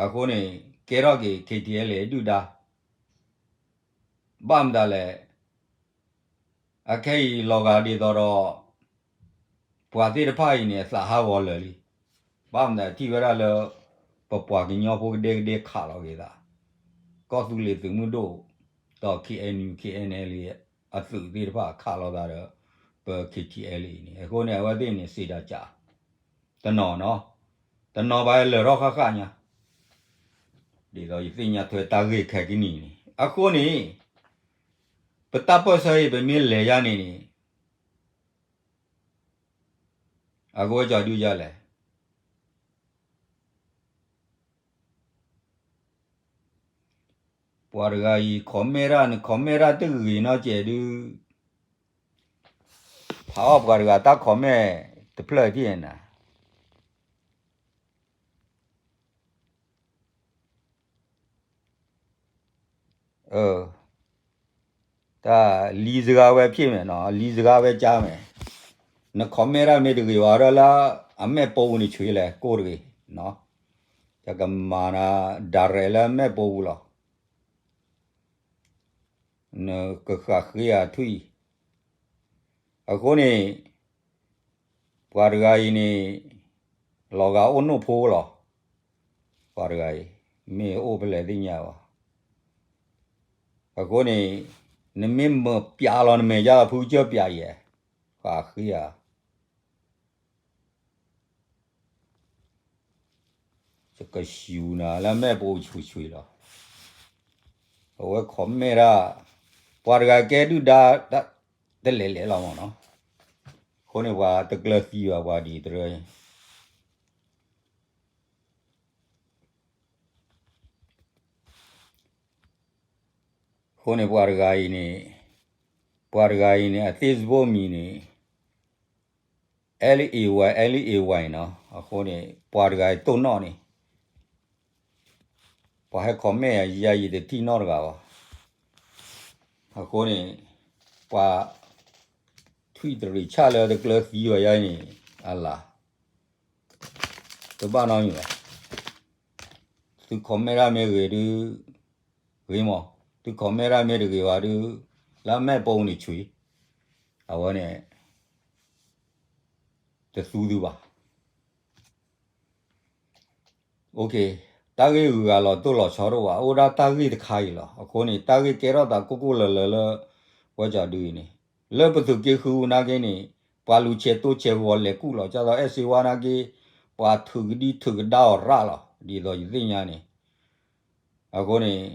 အဃိန့ၣ် ကဲထီၣ်က့ၤ K T L A ဒုၣ်ဒါ ဘၣ်မတၤလဲၣ် အခဲအံၤလီၤဂာ်ဒ်သိးဒီး ပှၤသ့ၣ်တဖၣ်အံၤန့ၣ် အသးဟးဂီၤလၢာ်လံ. ဘၣ်မတၤထံၣ်ဝဲဒၣ်လၢ ပပှၤကညီဖိကဒဲကဒဲခးလီၤက့ၤသး ကီၢ်သူလ့ၤသုးမုၢ်ဒိၣ် ဒီး K N U K N L A အသုးသ့ၣ်တဖၣ်ခးလိာ်သးဒီး ပ K T L A န့ၣ် အဃိန့ၣ် အဝဲသ့ၣ်န့ၣ် စံးတၢ်ကး တနီၤနီၤ တနီၤဘၣ်လၢာ်ထီၣ်ဃၣ်ဃၣ်ညါ ဒ်သိးယသ့ၣ်ညါထွဲတၢ်ဂ့ၢ်ခဲကနံၣ်န့ၣ် အဃိန့ၣ် ပတၢ်ပၢၢ်ဆၢအံၤ ပမ့ၢ်လဲၤယါန့ၣ်န့ၣ် အကဝဲကၠီဒုယါလဲၣ် ပှၤတဂၤအံၤ comment တၢ် န comment တၢ်တဂ့ၤနီတစဲးဒု ဖးအီၣ်ပှၤတဂၤတၢ် comment တဖျၢၣ်ထံၣ်နၤ တၢ် လံစကားဝဲဖျ့ၣ်မဲာ်နီၤ လံစကားဝဲကၠါမဲာ် န comment တၢ်မ့ၢ်တဂ့ၤဝဲဒၣ်လၢ အမဲာ်ပိာ်ပူၤန့ၣ်ဆွံလဲၣ် ကိၢ်တဂ့ၤ ယကမၤနၤ direct လၢမဲာ်ပိာ်ပူၤလီၤ နကဃၣ်ဃ့အထွံၣ် အဃိန့ၣ် ပှၤတဂၤအံၤန့ၣ် လီၤဂာ်အိၣ်နိၣ်ဖိလီၤ ပှၤတဂၤအံၤ မ့ၢ်အိၣ်ဖဲလဲၣ်သ့ၣ်ညါဘၣ် အဃိန့ၣ် နမ့ၢ်မၤပျးလီၤနမဲာ်ယါဖုကစၢၢ်ပျးယဲၢ် ဃၣ်ဃ့ဧါ ယကဆူၣ်နၤလၢမဲာ်ပိာ်ဆူၣ်ဆူၣ်လီၤ အဝဲ comment တၢ် ပှၤတဂၤကဲဒုၣ်ဒါ တလဲၤလဲၤလီၤမးနီၤ အဃိန့ၣ်ပှၤတကျၢၤသံဘၣ်ပှၤဒ်တရၢ အဃိန့ၣ်ပှၤတဂၤအံၤန့ၣ် ပှၤတဂၤအံၤန့ၣ် အ Facebook မံၤန့ၣ် L A Y L A Y နီၤ အဃိန့ၣ် ပှၤတဂၤအံၤတိၢ်နီၣ်န့ၣ် ပှၤဟဲ comment ယၤယတထံၣ်နီတဂၤဘၣ် အဃိန့ၣ် ပှၤ ထွံၣ်တရံးဆၣ်လၢတကျၢၤသံဘၣ်ယၤန့ၣ် အလၢ် တဘၣ်နီတမံၤဘၣ် သု comment တၢ်မ့ၢ်ဂ့ၤဒု ဂ့ၤမး သု comment တၢ်မ့ၢ်တဂ့ၤဘၣ်ဒု လၢမဲာ်ပိာ်န့ၣ်ဆွံ အဝဲန့ၣ် တသူသုဘၣ် တၢ်ဂ့ၢ်ဂုၤဂၤလီၤတိၢ်လီၤဆီတအိၣ်ဘၣ် အိၣ်ဒၣ်တၢ်ဂ့ၢ်တခါအံၤလီၤ အဃိန့ၣ် တၢ်ဂ့ၢ်ကဲထီၣ်သးကိၢ်ကိၢ်လၢၤလၢၤလၢ ဝဲကၠီဒုအံၤန့ၣ် လၢပသုးက့ဃုနာ်က့န့ၣ် ပှၤလူၤဆဲးတိစဲးဂီၤလဲၤကူၣ်လီၤ ကၢ်သိးအဲၣ်စ့ဝါနာ်က့ ပှၤထုးကဒံထုးကဒါအီၤရၣ်လီၤ ဒ်သိးယသ့ၣ်ညါန့ၣ် အဃိန့ၣ်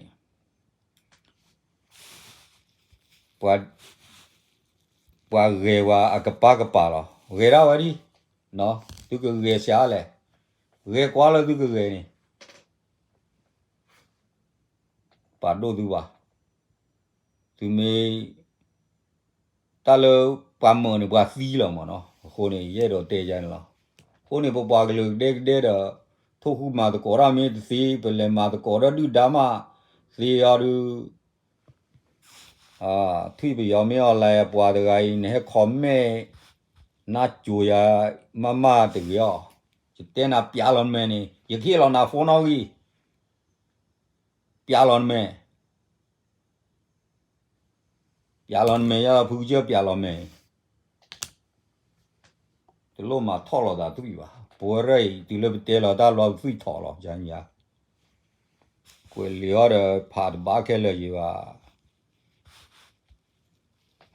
ပှၤ ပှၤဂဲၤဝဲအကပၤကပၤလီၤ ဂဲၤဒၣ်ဝဲဒံ သုကဂဲၤဆံးအါလဲၣ် ဂဲၤကွၢ်လၢသုကဂဲၤန့ၣ် ပာ်ဒိၣ်သုဘၣ် သုမ့ၢ် တၢ်လၢပှၤမၢန့ၣ် ပှၤသံလီၤမးနီၤ အဃိန့ၣ် ယအဲၣ်ဒိးတဲယၤန့ၣ်လီၤ အဃိန့ၣ် ပပှၤကလုာ်ကဒဲကဒဲဒီး ထိၣ်ဃူမၤသကိးတၢ်မ့ၢ်တသ့ ပလဲၤမၤသကိးဒီးဒုၣ်ဒါမး သ့အီၤဒု ထွံၣ်ပယီၤမ့ၢ်အီၤလဲၣ် ပှၤတဂၤအံၤ နဟဲ comment နၢ်ကိၤယၤ မးမးတဂ့ၤအီၤ ယတဲနၤပျးလီၤမဲာ်န့ၣ် ယကဟ့ၣ်လီၤနၤ phone နီၣ်ဂံၢ် ပျးလီၤနမဲာ်, ပျးလီၤနမဲာ် ယဲလီၤဖုကစၢၢ်ပျးလီၤမဲာ်, တလိၣ်မၤထီၣ်လိာ်သးသွံၣ်ဘၣ်. ပဝဲရဲၣ်အံၤ တုၤလၢပတဲလီၤတၢ်ဘျီ ပသွံၣ်ထီၣ်လီၤ. ကွဲးလံာ်အီၤဒီး ဖးတဘၣ်ခဲလၢာ်ယံၤဘၣ်.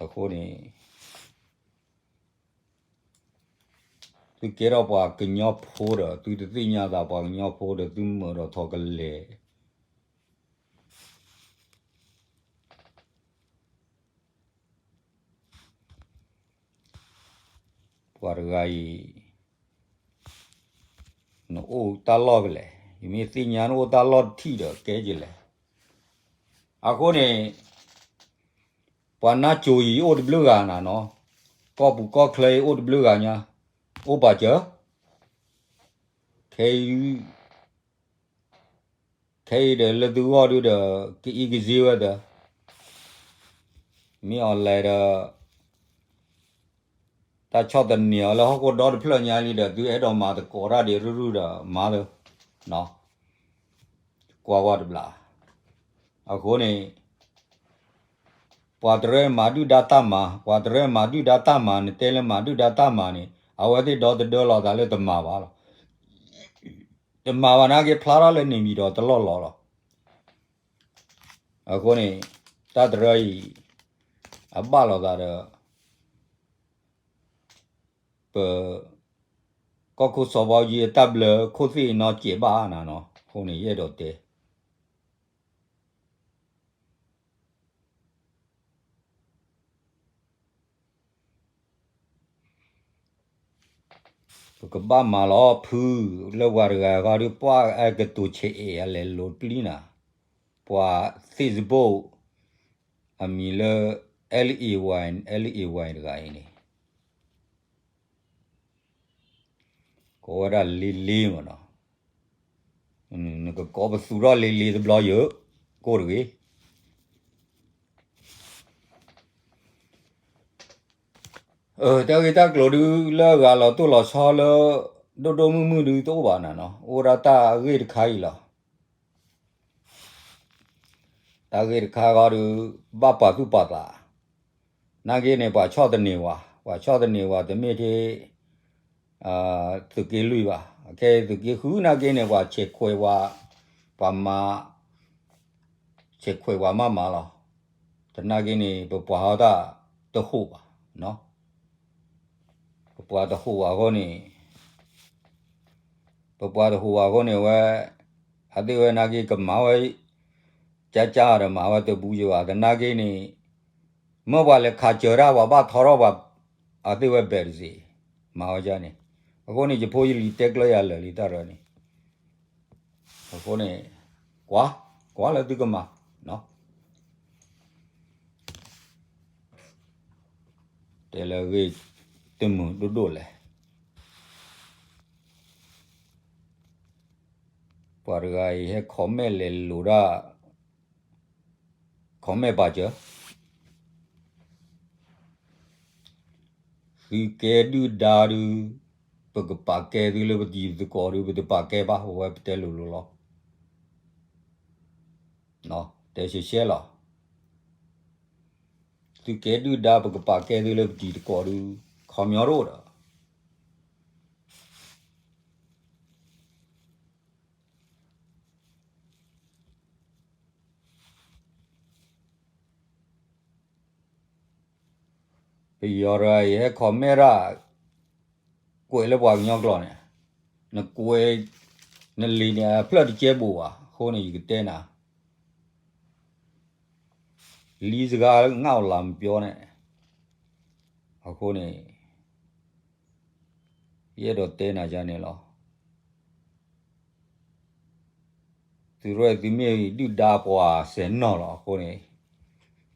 အဃိန့ၣ် သုကဲထီၣ်ပှၤကညီဖိဒီး သုတသ့ၣ်ညါသးပှၤကညီဖိဒီး သုမၢဒီးထီၣ်ကလဲာ် ပှၤတဂၤအံၤ နအိၣ်တၢ်လီၢ်ဖဲလဲၣ်, ယမ့ၢ်သ့ၣ်ညါနအိၣ်တၢ်လီၢ်တထံၣ်ဒီးကဲက့ၤလဲၣ်. အဃိန့ၣ် ပှၤနါစိၤအံၤအိၣ်တဘျုးဂၤနၤနီၤ, ကီၢ်ပူၤကီၢ်ချၢအံၤအိၣ်တဘျုးဂၤညါ, အိၣ်ပာ်စၢၤ, ခဲအံၤ ခဲအံၤဒီးလၢသုဂီၢ်ဒုဒီး ကအံးကစ့ဝဲသၢ, မ့ၢ်အီၤလဲၤဒီး တၢ်ဆီၣ်သနံးအီၤလၢဟီၣ်ခိၣ်ဒီတဖျၢၣ်ညါလံဒီး သုအဲၣ်ဒိးမၤသကိးတၢ်ဒံးရုၢ်ရုၢ်ဒီးမၤလၢ, ကွၢ်ဝဲတဘျီ. အဃိန့ၣ် ပှၤတရၢမၤဒုၣ်ဒါတၢ်မၤ, ပှၤတရၢမၤဒုၣ်ဒါတၢ်မၤ, နတဲလၢမၤဒုၣ်ဒါတၢ်မၤန့ၣ် အဝဲသ့ၣ်ဒီသဒၢလီၤသးလၢတမၤဘၣ်လီၤ. တမၤဘၣ်နာ်က့ဖျါထီၣ်လၢန့ၣ်မံၤဒီးတလီၢ်လီၤလီၤ. အဃိန့ၣ် တၢ်တရၢအံၤ အဘၣ်လိာ်သးဒီး ပ ကီၢ်ခိၣ်စီၤဘးအူကၠံအတၢ်ဘျၢခိၣ်သ့ၣ်အံၤနီၢ်စဲးဘၣ်နၤနီၤ, အဃိန့ၣ် ယအဲၣ်ဒိးတဲ ပကဘၣ်မၤလီၤဖုလၢပှၤတဂၤဃီဒီး ပှၤအဲၣ်ကတိၤဆဲးအဲၣ်အလဲၤလိၤပျံၤနၤ, ပှၤ Facebook အမံၤလၢ လ့ၣ်အ့ဝဲ, လ့ၣ်အ့ဝဲတဂၤအံၤန့ၣ် ကိးဝဲဒၣ်လ့လ့မ့ၢ်နီၤ, နကကိးပသူထီၣ်လ့လ့တဘျီယိာ်, ကိၢ်တဂ့ၤ. တၢ်ဂ့ၢ်တၢ်ကျိၤဒုးလၢအဂၤလီၤတိၢ်လီၤဆီလၢ ဒိၣ်ဒိၣ်မုၢ်မုၢ်ဒုးတအိၣ်ဘၣ်နၤနီၤ, အိၣ်ဒၣ်တၢ်အဂ့ၢ်တခါအံၤလီၤ. တၢ်ဂ့ၢ်တခါဃီဒီး ဘၣ်ပာ်သူၣ်ပာ်သး, နာ်က့န့ၣ် ပှၤဆီၣ်သနံးဝဲ, ပှၤဆီၣ်သနံးဝဲတမ့ၢ်ထဲ သုးက့လွံၢ်ဘၣ်, အခဲအံၤသုးက့ဃုနာ်က့န့ၣ် ပှၤဆဲးခွဲးဝဲ, ပှၤမၤ ဆဲးခွဲးဝဲမးမးလီၤ. တနာ်က့န့ၣ် ပပှၤဟီတၢ်တဟူးဘၣ်, ပပှၤတဟူးဘၣ်အဃိန့ၣ် ပပှၤတဟူးဘၣ်အဃိန့ၣ်ဝဲ, အသ့ၣ်ဝဲနာ်က့ကမၤဝဲ ကၠါကၠါဒီးမၤဝဲတဘူးယဘၣ်, တနာ်က့န့ၣ် မ့ၢ်ပှၤလဲၤခးစၢၤတၢ် ပှၤဘၣ်ထီထီၣ်ပှၤ အသ့ၣ်ဝဲဘဲးတစ့ၢ်, မၤဝဲဒ်န့ၣ်, အဃိန့ၣ် ယဖိယလံၤတဲကျၢၤယၤလၢာ်လံတၢ်ရၢန့ၣ်, အဃိန့ၣ် ကွၢ်, ကွၢ်လၢသုကမၤ တဲလၢအဂ့ၢ်တမုာ်ဒိၣ်ဒိၣ်လဲၣ်. ပှၤတဂၤအံၤဟဲ comment လဲၤလိာ်တၢ် comment ပာ်စၢၤ, သုကဲဒုၣ်ဒါဒုး ပကပာ်ကဲသုလၢပတံၤသကိးဒုး ပတပာ်ကဲဘၣ် ပဝဲပတဲလိၤလိၤလီၤ. တဲရှဲရှဲလီၤ. သုကဲဒုၣ်ဒါ ပကပာ်ကဲသုလၢပတံၤသကိးဒုး ခီပညီတအိၣ်ဒီး ပယီၤတဂၤအံၤဟဲ comment တၢ် ကွဲးလၢပှၤကညီကျိာ်န့ၣ်, နကွဲး နလံာ်န့ၣ် အဖျၢၣ်တကဲဘိးဘၣ်အဃိန့ၣ် ယကတဲနၤ လံစကားငါ့အီၤလၢမပြောန့ၣ်, အဃိန့ၣ် ယအဲၣ်ဒိးတဲနၤယၤန့ၣ်လီၤ. သုရဲၣ်သုမ့ၢ်ဒုၣ်ဒါပှၤစဲးနီၢ်လီၤအဃိန့ၣ်,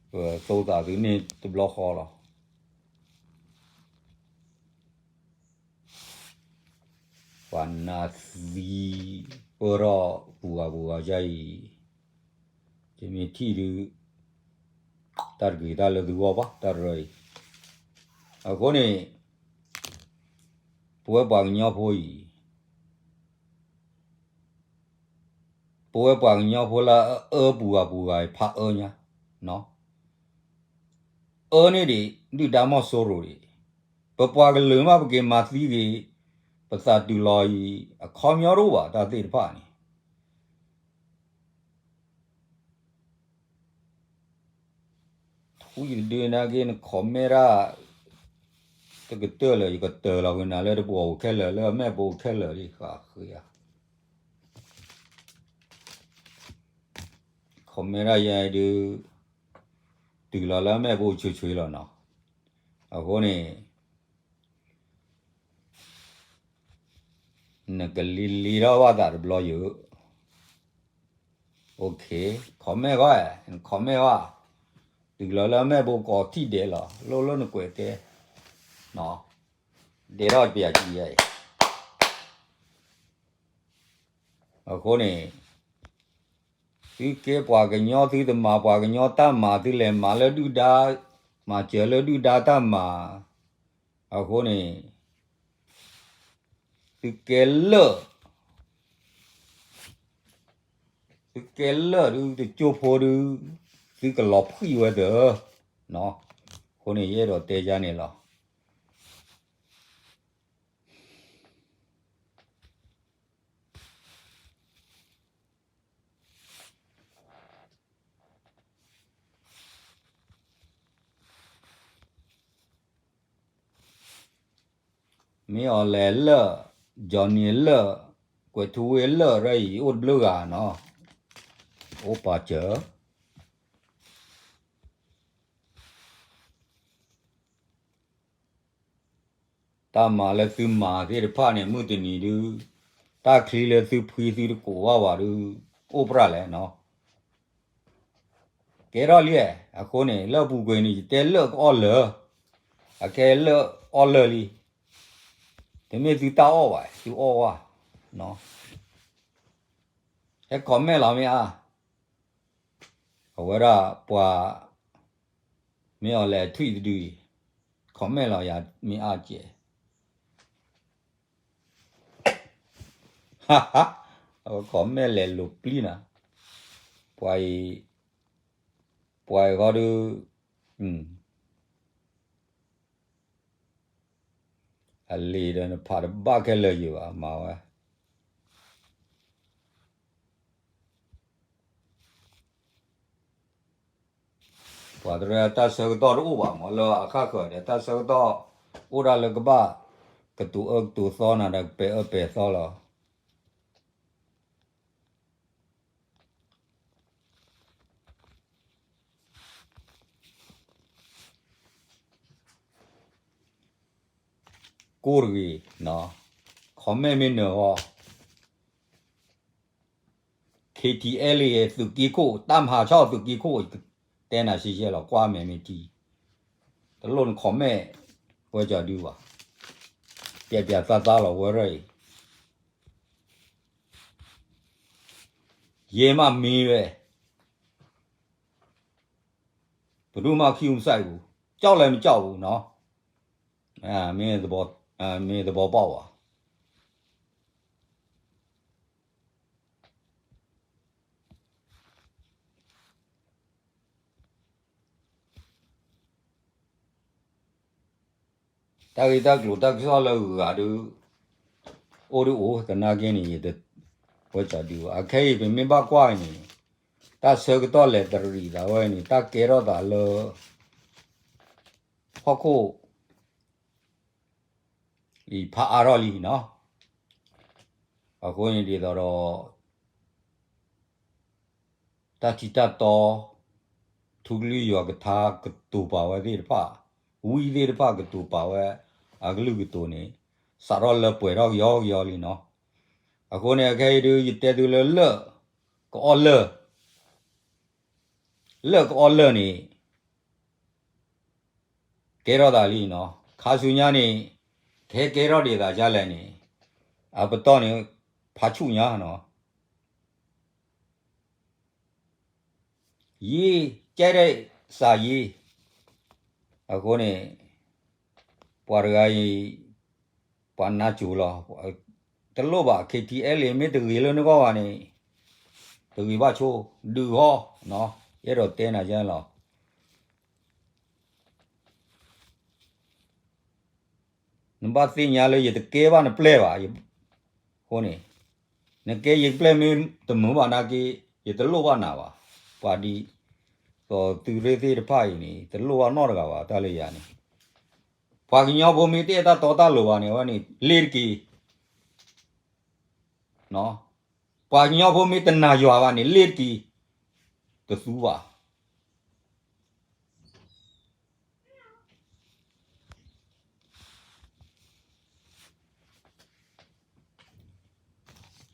ပသိသးသုန့ၢ်တဘျီဃီလီၤ. ပှၤနးသံ ပၢၢ်ထီၣ်ပူၤဂၤပူၤဂၤယါအံၤ, ယမ့ၢ်ထံၣ်ဒုး တၢ်တဂ့ၤတၢ်လၢသုဂီၢ်ဘၣ် တၢ်ရၢအံၤ, အဃိန့ၣ် ပဝဲပှၤကညီဖိအံၤ ပ ပဝဲပှၤကညီဖိလၢအအၢပူၤဂၤပူၤဂၤအံၤ ဖးအၢညါ, အၢန့ၣ်ဒံး ဒုၣ်ဒါမီၢ်စိရိၤဒံး, ပပှၤကလုာ်မးပက့ၤမၤသံဂ့ၤ, ပသးတုၤလီၤအံၤ အခီပညီတအိၣ်ဘၣ်တၢ်သ့ၣ်တဖၣ်န့ၣ် ထူယကဒုနာ်က့ န comment ဒၣ် တကတၢၢ်လၢာ် ယကတၢၢ်လီၤက့ၤနၤလၢတပှီၤအိၣ်ခဲလၢာ် လၢအမဲာ်ဘိခဲလၢာ်လံ ဃးဃ့ဧါ. comment ဒၣ်ယဲဒုး တုၤလီၤလၢအမဲာ်ဘိဆွ့ဆွ့လီၤနီၤ. အဃိန့ၣ် နကလံၤလံၤထီၣ်ဘၣ်သးတဘျီယိာ် OK, comment ဂီၢ်, comment ဂီၢ်, တုၤလီၤလၢအမဲာ်ဘိကိးထံၣ်ဒဲးလီၤ လိၣ်လၢနကွဲးကဲ, ဒဲးထီၣ်ပယၤကံယဲအံၤ. အဃိန့ၣ် သုကဲပှၤကညီ သုတမၤပှၤကညီတၢ်မၤ သုလဲၤမၤလၢဒုၣ်ဒါ, မၤစၢၤလၢဒုၣ်ဒါတၢ်မၤ, အဃိန့ၣ် သုကဲလၢာ်, သုကဲလၢာ်ဒုး တကၠိဖိဒုး သုကလီၤဖှံဝဲသၢ, အဃိန့ၣ် ယအဲၣ်ဒိးတဲယၤန့ၣ်လီၤ. မ့ၢ်အီၤလဲၤလၢာ်, Johnny လၢာ်, ကွဲးထူဝ့လၢာ် ရၢအံၤ အိၣ်တဘျုးဂၤနီၤ, အိၣ်ပာ်စၢၤ တၢ်မၤလၢသုမၤသ့ၣ်တဖၣ်န့ၣ် မုၢ်တနံၤဒုး တၢ်ချံလၢသုဖှံသုတကိးဘၣ်ဝဲဒုး အိၣ်ပြၣ်လဲၣ်နီၤ. ကဲထီၣ်လံ, အဃိန့ၣ် လၢအပူၤကွံာ်န့ၣ် ယတဲလၢာ်ကအီၣ်လၢာ်, အခဲလၢာ်အီၣ်လၢာ်လံ, တမ့ၢ်သုတၢ်အီၣ်ဘၣ် သုအီၣ်ဝဲ, ဟဲ comment လီၤမ့ၢ်အါ, အဝဲဒၣ်ပှၤ မ့ၢ်အီၤလဲၤထွံၣ်တဒုအံၤ comment လီၤယၤမ့ၢ်အါကဲး, အဝဲ comment လဲၤလိာ်ပျံၤနၤ, ပှၤအံၤ, ပှၤအံၤဃီဒုး, အလံာ်ဒီးနဖးတဘၣ်ခဲလၢာ်ယံၤဘၣ် မၤဝဲ ပှၤတရၢတၢ်ဆၢကတီၢ်တအိၣ်ဘၣ်မး လၢအခါဃၢၤဒီး တၢ်ဆၢကတီၢ်အိၣ်ဒၣ်လၢကဘၣ်ကတိၤအၢကတိၤသီနၤဒီး ကပဲာ်အၢပဲာ်သီလီၤ. ကိၢ်တဂ့ၤ, comment မ့ၢ်နၢၤဃီ KTLA သုးက့ခိၣ် တၢ်မၤဆီၣ်သုးက့ခိၣ် တဲနၤရှဲရှဲလီၤ ကွၢ်မဲာ်မ့ၢ်ထံ, တလိၣ်န comment ဝဲကၠီဒုဘၣ်, ပျဲးပျဲးသးသးလီၤဝဲရၢ်အံၤ, ယဲမးမံဝဲ, ဘယ်သူမှ ဂရုမစိုက်ဘူး, ကြောက်လည်းမကြောက်ဘူးနော်, မင်းသဘော, မင်းသဘောပေါက်ပါ. တၢ်ဂ့ၢ်တၢ်ကျိၤတၢ်ကစီၣ်လၢဂုၤဂၤဒုး အိၣ်ဒုးအိၣ် သနာ်က့န့ၣ် ယတဝဲကၠီဒုးဘၣ်. အခဲအံၤပမ့ၢ်ဘၣ်ကွၢ်အံၤန့ၣ် တၢ်ဆၢကတီၢ်လဲၤတရံးသးဝဲန့ၣ် တၢ်ကဲထီၣ်သးလၢ ဟီၣ်ခိၣ် အံၤဖးအါထီၣ်လံနီၤ. အဃိန့ၣ်ဒ်သိးဒီး တၢ်ထံတၢ်တီ ထူကလုၢ်ယွၤကထါ ကတိၤပာ်ဝဲသ့ၣ်တဖၣ်, ဝံသ့ၣ်တဖၣ်ကတိၤပာ်ဝဲ အကလုၢ်ကတိၤန့ၣ် စးထီၣ်လၢပှဲၤထီၣ်ကယီကယီလံနီၤ. အဃိန့ၣ် အခဲအံၤဒုး ယတဲသုလၢ လၢၢ်ကအီၣ်လၢၢ်, လၢၢ်ကအီၣ်လၢၢ်န့ၣ် ကဲထီၣ်သးလံနီၤ. ခါဆူညါန့ၣ် ကဟဲကဲထီၣ်ဒ်သိးဒ်လဲၣ်န့ၣ် အပတီၢ်န့ၣ် ဖးဆူၣ်ညါနီၤ. ယံၤ ကဲထီၣ်စးယံၤ, အဃိန့ၣ် ပှၤတဂၤအံၤ ပှၤနါစိၤလီၤ. တလိၣ်ဘၣ် KTLA မ့ၢ်တဂ့ၤလၢနဂီၢ်ဘၣ်န့ၣ် တဂ့ၤဘၣ်ဆိ, ဒုးဃီ, ယအဲၣ်ဒိးတဲနၤယဲလီၤ. နဘၣ်သ့ၣ်ညါလၢယတကဲဘၣ်နပျဲၢ်ဘၣ်, အဃိန့ၣ်, နကဲယပျဲၢ်မ့ၢ်တမုာ်ဘၣ်နာ်က့, ယတလိၣ်ဘၣ်နၤဘၣ်. ပှၤဒ်သိးသုးရ့ၣ်သ့ၣ်တဖၣ်အံၤန့ၣ် ယတလိၣ်ဘၣ်နီတဂၤဘၣ်, တၢ်လၢယၤန့ၣ်, ပှၤကညီဖိမ့ၢ်တအဲၣ်တၢ်တီတၢ်လိၤဘၣ်န့ၣ် အဝဲန့ၣ် လ့ၤတက့ၤ ပှၤကညီဖိမ့ၢ်တနာ်ယွၤဘၣ်န့ၣ် လ့ၤတက့ၤ, တသူဘၣ်.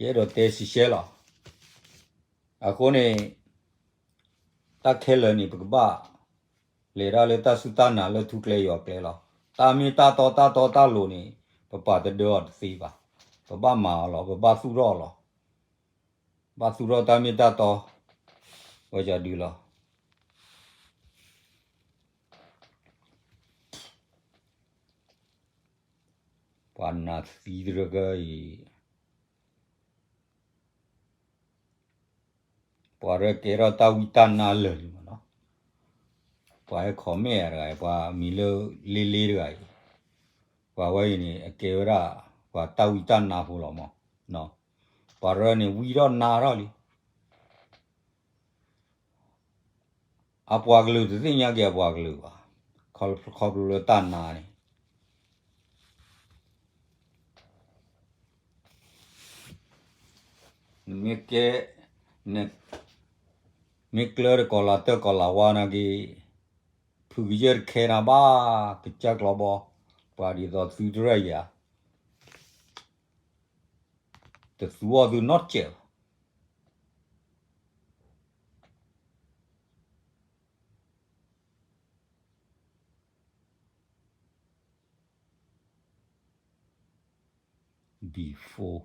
ယအဲၣ်ဒိးတဲစံးရှဲလီၤ. အဃိန့ၣ်, တၢ်ခဲလၢာ်န့ၣ် ပကဘၣ် လဲၤတၢ်လၢတၢ်စူၢ်တၢ်နာ်လၢထူကျဲယွၤကျဲလီၤ. တၢ်မ့ၢ်တၢ်တီတၢ်တီတၢ်လိၤန့ၣ် ပပာ်တဒၢအီၤတသ့ဘၣ်. ပဘၣ်မၤအီၤလီၤ, ပဘၣ်သူၣ်ထီၣ်အီၤလီၤ. ဘၣ်သူၣ်ထီၣ်တၢ်မ့ၢ်တၢ်တီ, ဝဲကဒုလီၤ. ပှၤနာ်သံတရၢကၢအံၤ, ပှၤရၢကဲထီၣ်တၢ်ဝံတၢ်နါလၢာ်လံမးနီၤ. ပှၤဟဲ comment တဂၤအံၤ, ပှၤမံၤလၢလ့လ့တဂၤအံၤ, ပှၤဝဲအံၤန့ၣ် အကဲဝဲဒၣ် ပှၤတၢ်ဝံတၢ်နါဖိလီၤမး. ပှၤရၢန့ၣ်ဝံထီၣ်နါထီၣ်လံ. အပှၤကလုာ်တသ့ၣ်ညါက့ၤအပှၤကလုာ်ဘၣ်, ခီဖျိလၢတၢ်နါန့ၣ်, နမ့ၢ်ကဲ, မ့ၢ်ကျၢတကီၢ်လၤတၢၢ်ကီၢ်လၤဝါနာ်က့, ဖုကယဲၢ်တခဲနၤဘၣ်, ကစၢ်ကျီဘီ, ပှၤဒ်သိးသုတရၢ်ယၤ, တသူအီၤသုနီတစဲးဘၣ်. Before,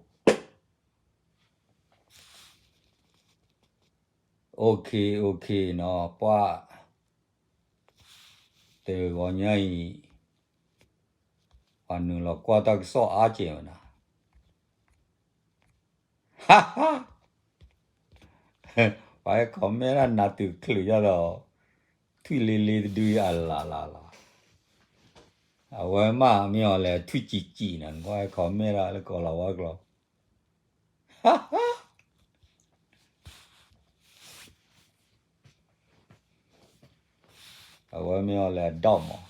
okay, okay နီၤ, ပှၤ တဂီၤညါအံၤ, ပှၤနုာ်လီၤကွၢ်တၢ်ကစီၣ်အါကဲးဝဲဒၣ်, ပှၤဟဲ comment ဒၣ်နၤတုၤချုးယၤဒီး, ထွံၣ်လ့လ့တဒုအလၢ်လၢ်လၢ်, အဝဲမ့ၢ်အီၤလဲၣ် ထွံၣ်စံးစံးန့ၣ် နကွၢ်ဟဲ comment ဒၣ်လၢကီၢ်လၤဝါကျိာ်, အဝဲမ့ၢ်အီၤလဲၣ်အဒီမး,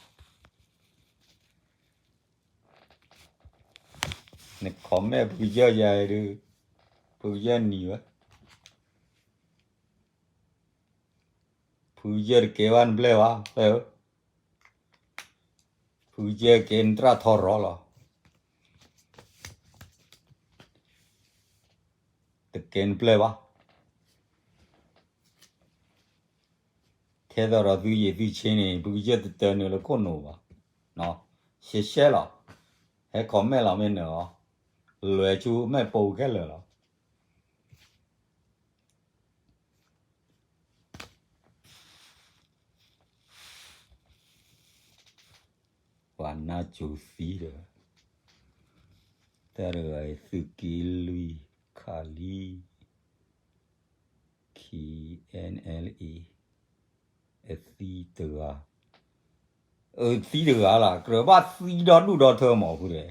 န comment ဖုကယဲၢ်ယၤအံၤဒုး, ဖုကယဲၢ်နံၤဝဲ, ဖုကယဲၢ်တကဲဘၣ်နပျဲၢ်ဘၣ်, ဖုကယဲၢ်ကဲနတြၢ်ထီရီလီၤ, တကဲနပျဲၢ်ဘၣ်. ထဲသိးဒီးသုယံာ်သုဆ့န့ၣ် ဖုကယဲၢ်တတၢနုာ်လၢခိၣ်နူာ်ဘၣ်, ရှဲရှဲလီၤ, ဟဲ comment လီၤမ့ၢ်နၢၤအီၤ, လွဲၤဆူမဲာ်ပိာ်ခဲလၢာ်လီၤ. ပှၤနါစိၤသံဒီး, တၢ်တဂၤအံၤ သုးက့လွံၢ်ခးလံ, KNLA အသံတဂၤ, အသံတဂၤလၢ ကြၢးဘၣ်သံဒီဒူၣ်ဒီထၢမးဃုာ်ဒီး ကဘၣ်သံ,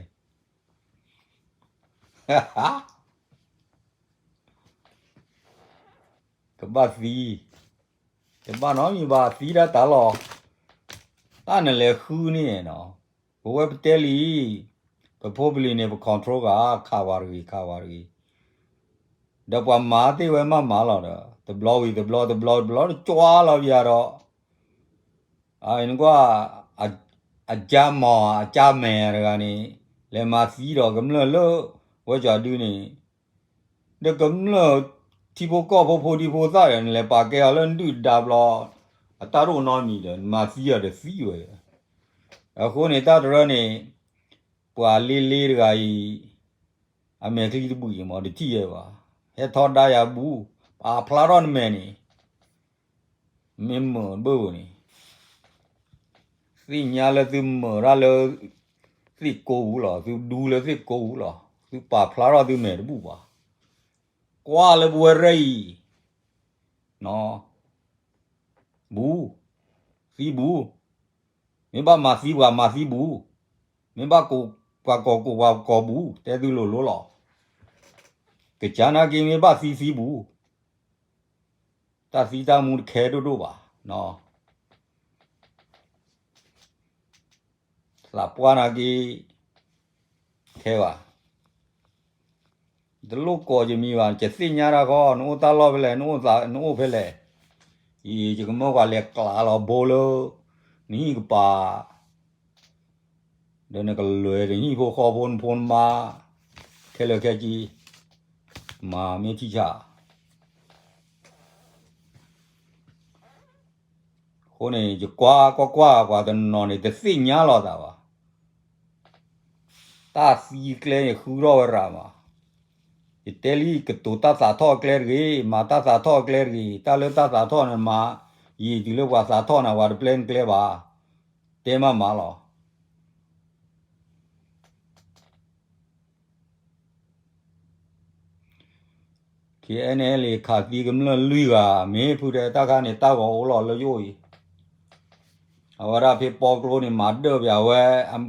တဘၣ်နီတမံၤဘၣ် သံဒၣ်တၢ်လီၤ. တၢ်နလဲၤဃုန့ၣ်နီၤ, ပဝဲပတဲလံ, ပဖိပလံၤန့ၣ် ပ control ဂၤ, ခးဝဲတဂ့ၤ, ခးဝဲတဂ့ၤ, ဒီးပှၤမၤသ့ၣ်ဝဲမၤမၤလီၤဒီး တဘျီဝံၤတဘျီ, တဘျီတဘျီ တကွၢ်လီၤပယၤဒီး နကွၢ် အကၢမီၤ အကၢမဲာ်တဂၤန့ၣ် လဲၤမၤသံဒီးကမျၢၢ်လၢ ဝဲကၠီဒုန့ၣ်, ဒီးကမျၢၢ်ထံဖိကီၢ်ဖိ ဖိဒံဖိသၣ်ဒီး နလဲၤပာ်ကဲအီၤလၢနဒုၣ်ဒါဘျီ, အတၢ်တအိၣ်နီတမံၤဒီး နမၤသံအီၤဒီးသံဝဲ. အဃိန့ၣ် တၢ်တရၢန့ၣ် ပှၤလ့လ့တဂၤအံၤ အမဲာ်ချံတဘှံးအံၤမ့ၢ်တထံၣ်ယဲဘၣ်, ဟဲထီဒါယၤဘူး, ပာ်ဖျါထီၣ်နမဲာ်န့ၣ် မ့ၢ်မုာ်တဘၣ်န့ၣ်, သ့ၣ်ညါလၢသုမုာ်တၢ်လၢ သ့ၣ်ကိးပူၤလီၤ, သုဒူလၢသ့ၣ်ကိးပူၤလီၤ, သုပာ်ဖျါထီၣ်သုမဲာ်တဘူၣ်ဘၣ်. ကွၢ်လၢပဝဲရဲၣ်အံၤ ဘူး, သံဘူး, မ့ၢ်ဘၣ်မၤသံပှၤမၤသံဘူး, မ့ၢ်ဘၣ်ကိးပှၤကိးကိးပှၤကိးဘူး, တဲသုလိၤလိၤလီၤ. ကစၢ်နာ်က့မ့ၢ်ဘၣ်သံသံဘူး, တၢ်သံတၢ်မူတခဲဒိၣ်ဒိၣ်ဘၣ်, သးပှၢ်နာ်က့ ခဲဘၣ်. တလိၣ်ကိးယမံၤဘၣ်, ယသ့ၣ်ညါတၢ်ဃီ, နအိၣ်တၢ်လီၢ်ဖဲလဲၣ်, နအိၣ်ဖဲလဲၣ်, ယကမၢပှၤလဲၤကျးလီၤဘိလၢ နဟံၣ်ကပၤ, ဒီးနကလဲၤနဟံၣ်ဖိဃီဖိနဖိနမါ, ခဲလၢာ်ခဲဆ့, မၤမ့ၢ်ထံၣ်ဆၣ် အဃိန့ၣ် ယကွၢ်ကွၢ်ကွၢ်ပှၤတနီၤန့ၣ် တသ့ၣ်ညါလီၤသးဘၣ်. တၢ်သံကျဲန့ၣ်ဃုထီၣ်ဝဲရၤမး, ယတဲလံကတိၤတၢ်သးထီၣ်အကျဲတဂ့ၤ, မၤတၢ်သးထီၣ်အကျဲတဂ့ၤ, တၢ်လၢတၢ်သးထီၣ်န့ၣ်မၤ, ယံာ်တုၤလၢပှၤသးထီၣ်နၤပှၤတပျဲနကျဲဘၣ်, တဲမးမးလီၤ. KNLA ခးသံကမျၢၢ်လွံၢ်ဂၤ မ့ၢ်ဖုတဲတၢ်ခါန့ၣ် တၢ်ဂီၤအိၣ်လီၤလၢယအိၣ်အံၤ, အဝဲဒၣ်ဖဲပီကျိန့ၣ် မၤဒၢၣ်ပယဝဲ,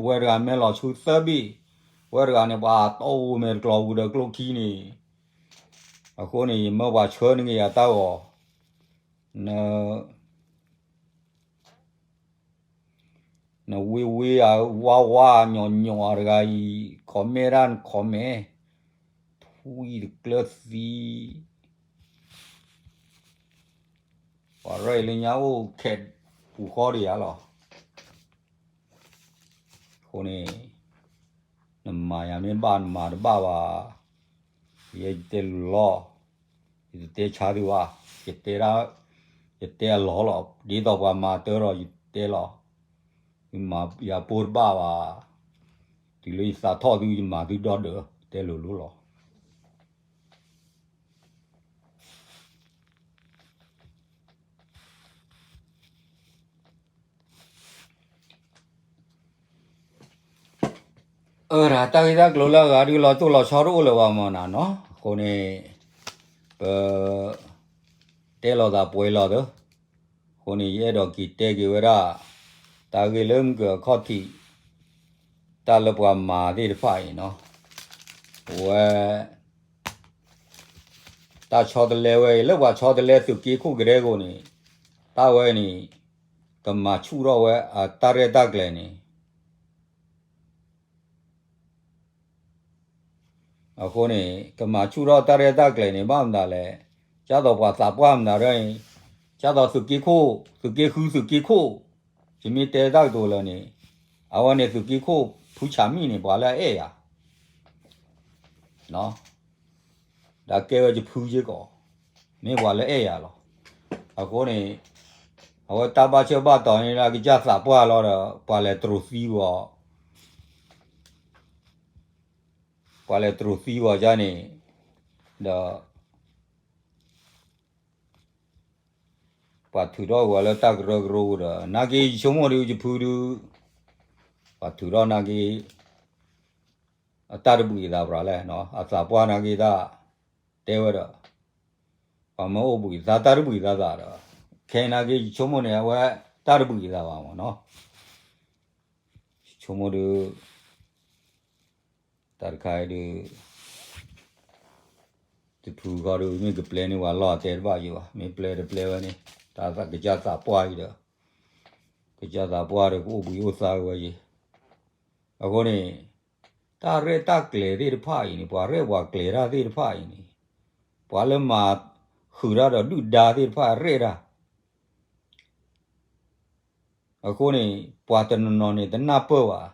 ဝဲတဂၤမဲာ်လီၤဆူသၢဘ့ၣ်, ဝဲတဂၤန့ၣ် ပှၤတီၢ်အိၣ်မဲာ်တကျိၤပူၤဒီးကျိခံန့ၣ်, အဃိန့ၣ် ယမၢပှၤဆှၢနက့ၤယၤတၢ်ဂီၤ, န နဝ့ဝ့ဧါ ဝါဝါညီညီတဂၤအံၤ comment ဒၣ်န comment, ထွံၣ်တကျၢၢ်သံ, ပှၤရဲၣ်လၢညါအိၣ်ခဲးပူၤဃီဒီးယၤလီၤ. အဃိန့ၣ် နမၤယၤမ့ၢ်ဘၣ်နမၤတဘၣ်ဘၣ်, ယဲယတဲလီၤ, ယတတဲဆါသုဘၣ်, ယတဲဒၣ်, ယတဲအလီၢ်လီၤ, ဒ်သိးပှၤမၤတၢ်ဒီးယတဲလီၤ, ယမၤယၤပိၢ်တဘၣ်ဘၣ်, တုၤလၢယသးထီၣ်သုယမၤသုဒီဒၢး တဲလိၤလိၤလီၤ. အၢ တၢ်ဂ့ၢ်တၢ်ကျိၤလၢအဂၤဒုးလီၤတိၢ်လီၤဆီတအိၣ်လၢၤဘၣ်မၢ်နၤနီၤ, အဃိန့ၣ် ပ တဲလီၤသးပှဲၤလီၤသၢ, အဃိန့ၣ် ယအဲၣ်ဒိးက့ၤတဲက့ၤဝဲဒၣ် တၢ်ဂ့ၢ်လၢမုၢ်ကအခီၣ်ထံး တၢ်လၢပှၤမၤသ့ၣ်တဖၣ်အံၤနီၤ, အဝဲ တၢ်ဆီတလဲဝဲအံၤ လၢပှၤဆီတလဲသုးက့ခိၣ်ကဒဲကအိန့ၣ်, တၢ်ဝဲန့ၣ် ကမၤဆူၣ်ထီၣ်ဝဲအတၢ်ရဲၣ်တၢ်ကျဲၤန့ၣ် အဃိန့ၣ် ကမၤဆူၣ်ထီၣ်တၢ်ရဲၣ်တၢ်ကျဲၤန့ၣ် ဘၣ်မတၤလဲၣ်, ဒ်သိးပှၤသးပှၢ်မတၤဒ်အံၤ, ဒ်သိးသုးက့ခိၣ်, သုးက့ဃုသုးက့ခိၣ်, ယမ့ၢ်တဲတၢ်ကတိၤလၢာ်န့ၣ်, အဝဲန့ၣ်သုးက့ခိၣ်ဖုဆးမံၣ်န့ၣ် ပှၤလၢအအဲၣ်ယၤ ဒီးကဲဝဲယဖုစ့ၢ်ကီး, မ့ၢ်ပှၤလၢအဲၣ်ယၤလီၤ. အဃိန့ၣ် အဝဲတၢ်ဘၣ်ဆၢဘၣ်တီၤန့ၣ် ကစၢ်သးပှၢ်လီၤဒီး ပှၤလဲၤတြိၤသံဂီၤ, ပှၤလဲၤတြိၤသံဂီၤယါန့ၣ်, ဒီး ပှၤထုးထီၣ်ဝဲလၢတၢ်ကရၢကရိဒီး နာ်က့ယဆိကမိၣ်ဒုးယဖုဒုး, ပှၤထုးထီၣ်နာ်က့ အတၢ်တဘှံးအသးပှၤလဲၣ်, အသးပှၢ်နာ်က့တၢ်တဲဝဲဒီး ပှၤမၢအိၣ်ဘှံးသးတၢ်တဘှံးသးသးဒီး ခဲအံၤနာ်က့ယဆိကမိၣ်န့ၣ် အဝဲတၢ်တဘှံးသးဘၣ်မၢ်နီၤ, ယဆိကမိၣ်ဒုး တၢ်တခါအံၤဒုး တဖုဃီဒုး မ့ၢ်ကပျဲန့ၢ်ပှၤလီၢ်တဲတဘၣ်ယံၤဘၣ်, မ့ၢ်ပျဲတပျဲဝဲန့ၣ် တၢ်ကစၢ်သးပှၢ်အံၤဒီး ကစၢ်သးပှၢ်ဒီးကအိၣ်ဘှံးအိၣ်သါဝဲယံၤ, အဃိန့ၣ် တၢ်ရဲၣ်တၢ်ကျဲၤသ့ၣ်တဖၣ်အံၤန့ၣ် ပှၤရဲၣ်ပှၤကျဲၤတၢ်သ့ၣ်တဖၣ်အံၤန့ၣ် ပှၤလၢမၤဃုာ်တၢ်ဒီးဒုၣ်ဒါသ့ၣ်တဖၣ်ရဲၣ်တၢ် အဃိန့ၣ် ပှၤတနီၤနီၤန့ၣ် တနၢ်ပၢၢ်ဘၣ်,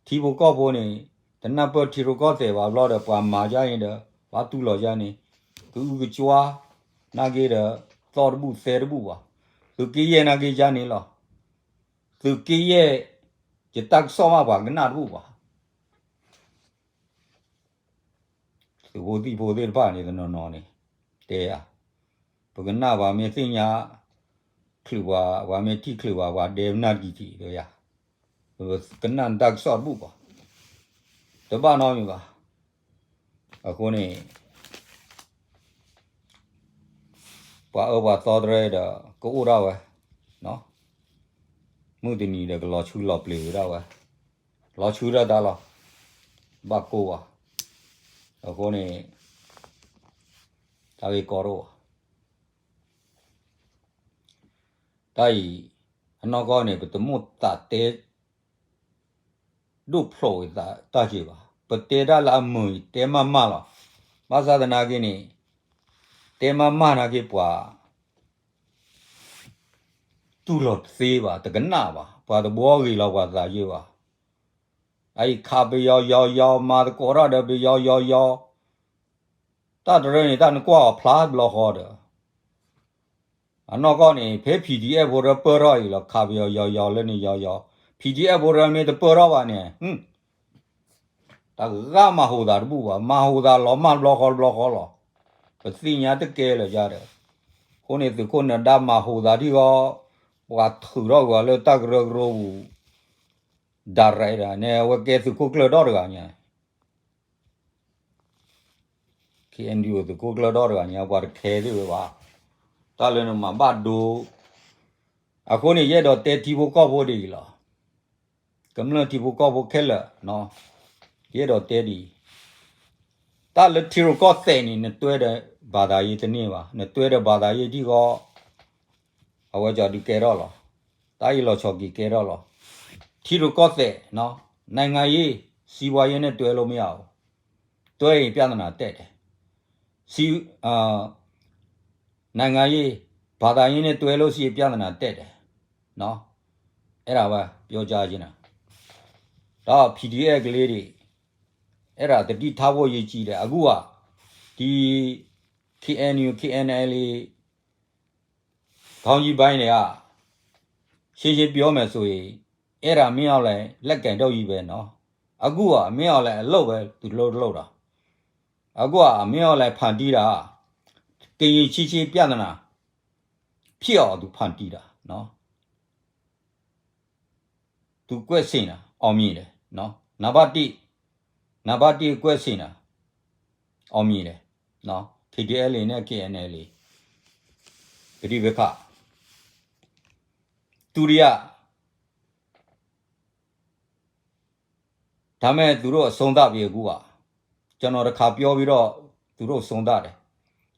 ထံဖိကီၢ်ဖိန့ၣ် တနၢ်ပၢၢ်ထံရူၢ်ကီၢ်သဲးဘၣ်ဘျီဒီး ပှၤမၤယါန့ၣ်ဒီး ပှၤတူၢ်လိာ်ယါန့ၣ် ကအုကကွါ နာ်က့ဒီး သီၣ်တဘူၣ်သဲတဘူၣ်ဘၣ်, သုးက့ယဲၢ်နာ်က့ယါန့ၣ်လီၤ, သုးက့ယဲၢ် ယတၢ်ကစီၣ်မးပှၤကနၣ်တဘူၣ်ဘၣ် သုးဖိသံၣ်ဖိသ့ၣ်တဖၣ်န့ၣ် တနီၤနီၤန့ၣ် တဲယၤ, ပကနၣ်ပှၤမ့ၢ်သ့ၣ်ညါ ချုးပှၤ ပှၤမ့ၢ်ထံၣ်ချုးပှၤ ပှၤဒဲပနၢ်တကံၤထံးဒီးယၤ, ပကနၣ်နတၢ်ကစီၣ်တဘူၣ်ဘၣ်, တဘၣ်နီတမံၤဘၣ်, အဃိန့ၣ် ပှၤအၢပှၤသီတရၢဒီး ကအိၣ်ဒၣ်ဝဲ, မုၢ်တနံၤဒီးကလီၤဆူလီၤပျ့ၤဝဲဒၣ်ဝဲ, လီၤဆူဒၣ်တၢ်လီၤ, ဘၣ်ကိၢ်ဘၣ်, အဃိန့ၣ် တၢ်ဂ့ၢ်ကီတအိၣ်ဘၣ်. တၢ်အံၤ အနီၢ်ကီၢ်န့ၣ် ပတမိၣ်သးတဲ ဒိၣ်ဖျိးဝဲတၢ်က့ၤဘၣ်. ပတဲတၢ်လၢအမုာ်အံၤ တဲမးမးလီၤ. ဘၣ်ဆၣ်သနာ်က့န့ၣ် တဲမးမးနာ်က့ပှၤ တူၢ်လိာ်တသ့ဘၣ်, တကနၣ်ဘၣ်, ပှၤတဘှီဂ့ၤလီၤပှၤသးယ့ၢ်ဘၣ်. အအံၤခးပယီၤယီၤယီၤ မၤသကိးထီၣ်ဒီးပယီၤယီၤယီၤ, တၢ်တရၢန့ၣ် တၢ်နကွၢ်အီၤဖျါဘျီဃီဒီး အနီၢ်ကီၢ်န့ၣ် ဖဲ PDF ဖိတပၢၢ်ထီၣ်အံၤလီၤ, ခးပယီၤယီၤယီၤလၢန့ၣ်ယီၤယီၤ, PDF ဖိတမ့ၢ်တပၢၢ်ထီၣ်ဘၣ်န့ၣ် တဂၤမၤဟူးသးတဘူၣ်ဘၣ်, မၤဟူးသးလီၤမၢ်ဘျီဃီတဘျီဃီလီၤ. ပသ့ၣ်ညါတကဲလၢၤယါဒီး, အဃိန့ၣ်သုးခိၣ်နၢၤဒါမၤဟူးသးဒ်ဃီ, ပှၤထုးထီၣ်ကွံာ်လၢတၢ်ကရၢကရိပူၤ direct ဒၣ်န့ၣ် အဝဲကဲသုးခိၣ်ကျၢၢ်ဒီတဂၤညါ KNDO သုးခိၣ်ကျၢၢ်ဒီတဂၤညါ ပှၤတခဲသ့ၣ်ဝဲဘၣ်. တၢ်လၢနမၤဘၣ်ဒိ, အဃိန့ၣ် ယအဲၣ်ဒိးတဲထံဖိကီၢ်ဖိဒ်အံၤလီၤ. ကမျၢၢ်ထံဖိကီၢ်ဖိခဲလၢာ်, ယအဲၣ်ဒိးတဲဒ်အံၤ, တၢ်လၢထံရူၢ်ကီၢ်သဲးန့ၣ် နတွဲဒီး ဘာသာရေး တန့ၢ်ဘၣ်, နတွဲဒီး ဘာသာရေး ဒ်ဃီ အဝဲကီဒုးကဲထီၣ်လီၤ. တၢ်အံၤလီၤဆီက့ၤကဲထီၣ်လီၤ. ထံရူၢ်ကီၢ်သဲး, နိုင်ငံရေး စီးပွားရေး နဲ့ တွဲလို့မရဘူး. တွဲရင် ပြဿနာတက်တယ်. စီး, နိုင်ငံရေး ဘာသာရေး နဲ့ တွဲလို့ရှိရင် ပြဿနာတက်တယ်. အဲဒါပဲ ပြောကြားချင်တာ. ဒီး PDF ကလေးတွေ အဲဒါသတိထားဖို့အရေးကြီးတယ်. အခုက ဒီ KNU KNLA ခေါင်းကြီးပိုင်းတွေက ရှင်းရှင်းပြောမယ်ဆိုရင် အဲဒါမင်းအောင်လှိုင် လက်ကင်တော့ကြီးပဲနော်. အခုက မင်းအောင်လှိုင် အလုပ်ပဲ သူလုပ်လုပ်တာ. အခုက မင်းအောင်လှိုင် ဖန်တီးတာ ကရင်ချစ်ခြင်းပြဿနာ ဖြစ်အောင် သူဖန်တီးတာနော်. သူကွက်ဆင်တာ အောင်မြင်တယ်နော်. နံပါတ်တစ်, နံပါတ်တစ် ကွက်ဆင်တာ အောင်မြင်တယ်နော်. KTLA နဲ့ KNLA ပဋိပက္ခ ဒုတိယ ဒါပေမဲ့ သူတို့ အဆုံးသတ်ပြီ အခုက. ကျွန်တော် တစ်ခါပြောပြီးတော့ သူတို့ ဆုံးသတ်တယ်.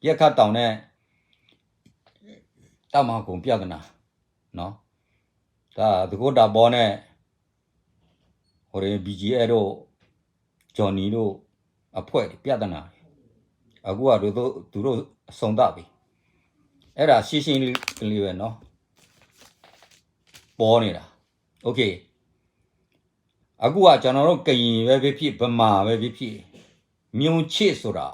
ရခတ်တောင်နဲ့ တပ်မဟာခုံ ပြဿနာနော်. ဒါ သကိးဒါဘီနဲ့ ဟို BGF တို့ Johnny တို့ အဖွဲ့တွေ ပြဿနာတွေ အခုက သူတို့ သူတို့ အဆုံးသတ်ပြီ. အဲ့ဒါ ရှင်းရှင်းလင်းလင်းပဲနော်. ပေါ်နေတာ. Okay. အခုက ကျွန်တော်တို့ ကရင်ပဲဖြစ်ဖြစ် ဗမာပဲဖြစ်ဖြစ် မျိုးချစ်ဆိုတာ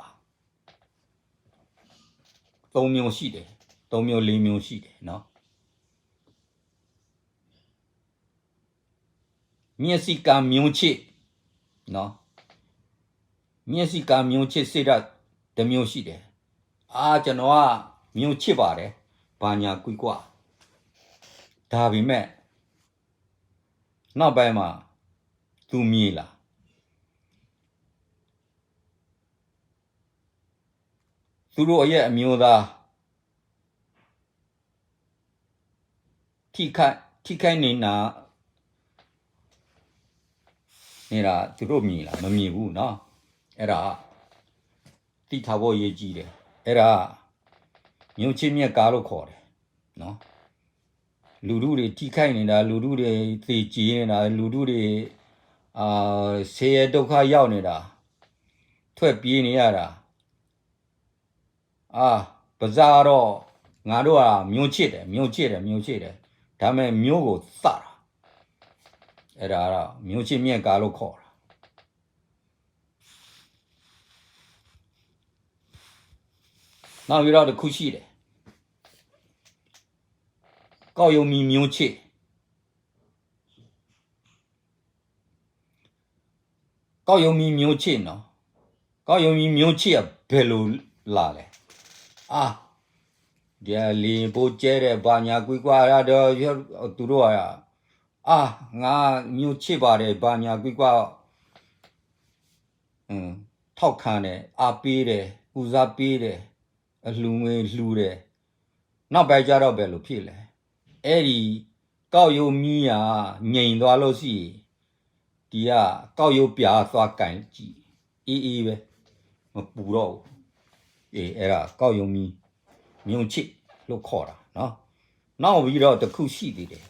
သုံးမျိုးရှိတယ်, သုံးမျိုး လေးမျိုးရှိတယ်နော်. မျက်စိကန်း မျိုးချစ်နော်. မျက်စိကန်း မျိုးချစ်စိတ်ဓာတ် တစ်မျိုးရှိတယ်. အာ ကျွန်တော်က မျိုးချစ်ပါတယ် ဘာညာကွီးကွာ်. ဒါပေမဲ့ နောက်ပိုင်းမှာ သူမြင်လာ သူတို့ရဲ့ အမျိုးသား ထိခိုက်ထိခိုက်နေတာ နေတာ သူတို့မြင်လား မမြင်ဘူးနော်. အဲ့ဒါ သိထားဖို့ အရေးကြီးတယ်. အဲ့ဒါ မျိုးချစ်မြတ်ကားလို့ ခေါ်တယ်နော်. လူထုတွေ ထိခိုက်နေတာ, လူထုတွေ သေကြေနေတာ, လူထုတွေ အာ ဆင်းရဲဒုက္ခရောက်နေတာ, ထွက်ပြေးနေရတာ အာ ပါးစပ်ကတော့ ငါတို့က မျိုးချစ်တယ်, မျိုးချစ်တယ်, မျိုးချစ်တယ်, ဒါပေမဲ့ မျိုးကို သတ်တာ. အဲ့ဒါကတော့ မျိုးချစ်မြတ်ကားလို့ ခေါ်တာ. နောက်ပြီးတော့ တစ်ခုရှိတယ်. ကောက်ရိုးမီး မျိုးချစ်. ကောက်ရိုးမီး မျိုးချစ်နော်. ကောက်ရိုးမီး မျိုးချစ်က ဘယ်လိုလာလဲ. အာ ဒီလေဘိကျဲတဲ့ ဘာညာကွီးကွာ်ရတော့ သူတို့က အာ ငါ မျိုးချစ်ပါတယ် ဘာညာကွီးကွာ် ထောက်ခံတယ်, အားပေးတယ်, ဦးစားပေးတယ်, အလှူငွေလှူတယ်, နောက်ပိုင်းကျတော့ဘယ်လိုဖြစ်လဲ, အဲ့ဒီ ကောက်ရိုးမီးက ငြိမ်သွားလို့ရှိရင် ဒီက ကောက်ရိုးပြာသွားကိုင်ကြည့်, အေးအေးပဲ, မပူတော့ဘူး. အေး, အဲ့ဒါ ကောက်ရိုးမီး မျိုးချစ်လို့ခေါ်တာနော်. နောက်ပြီးတော့တစ်ခုရှိသေးတယ်.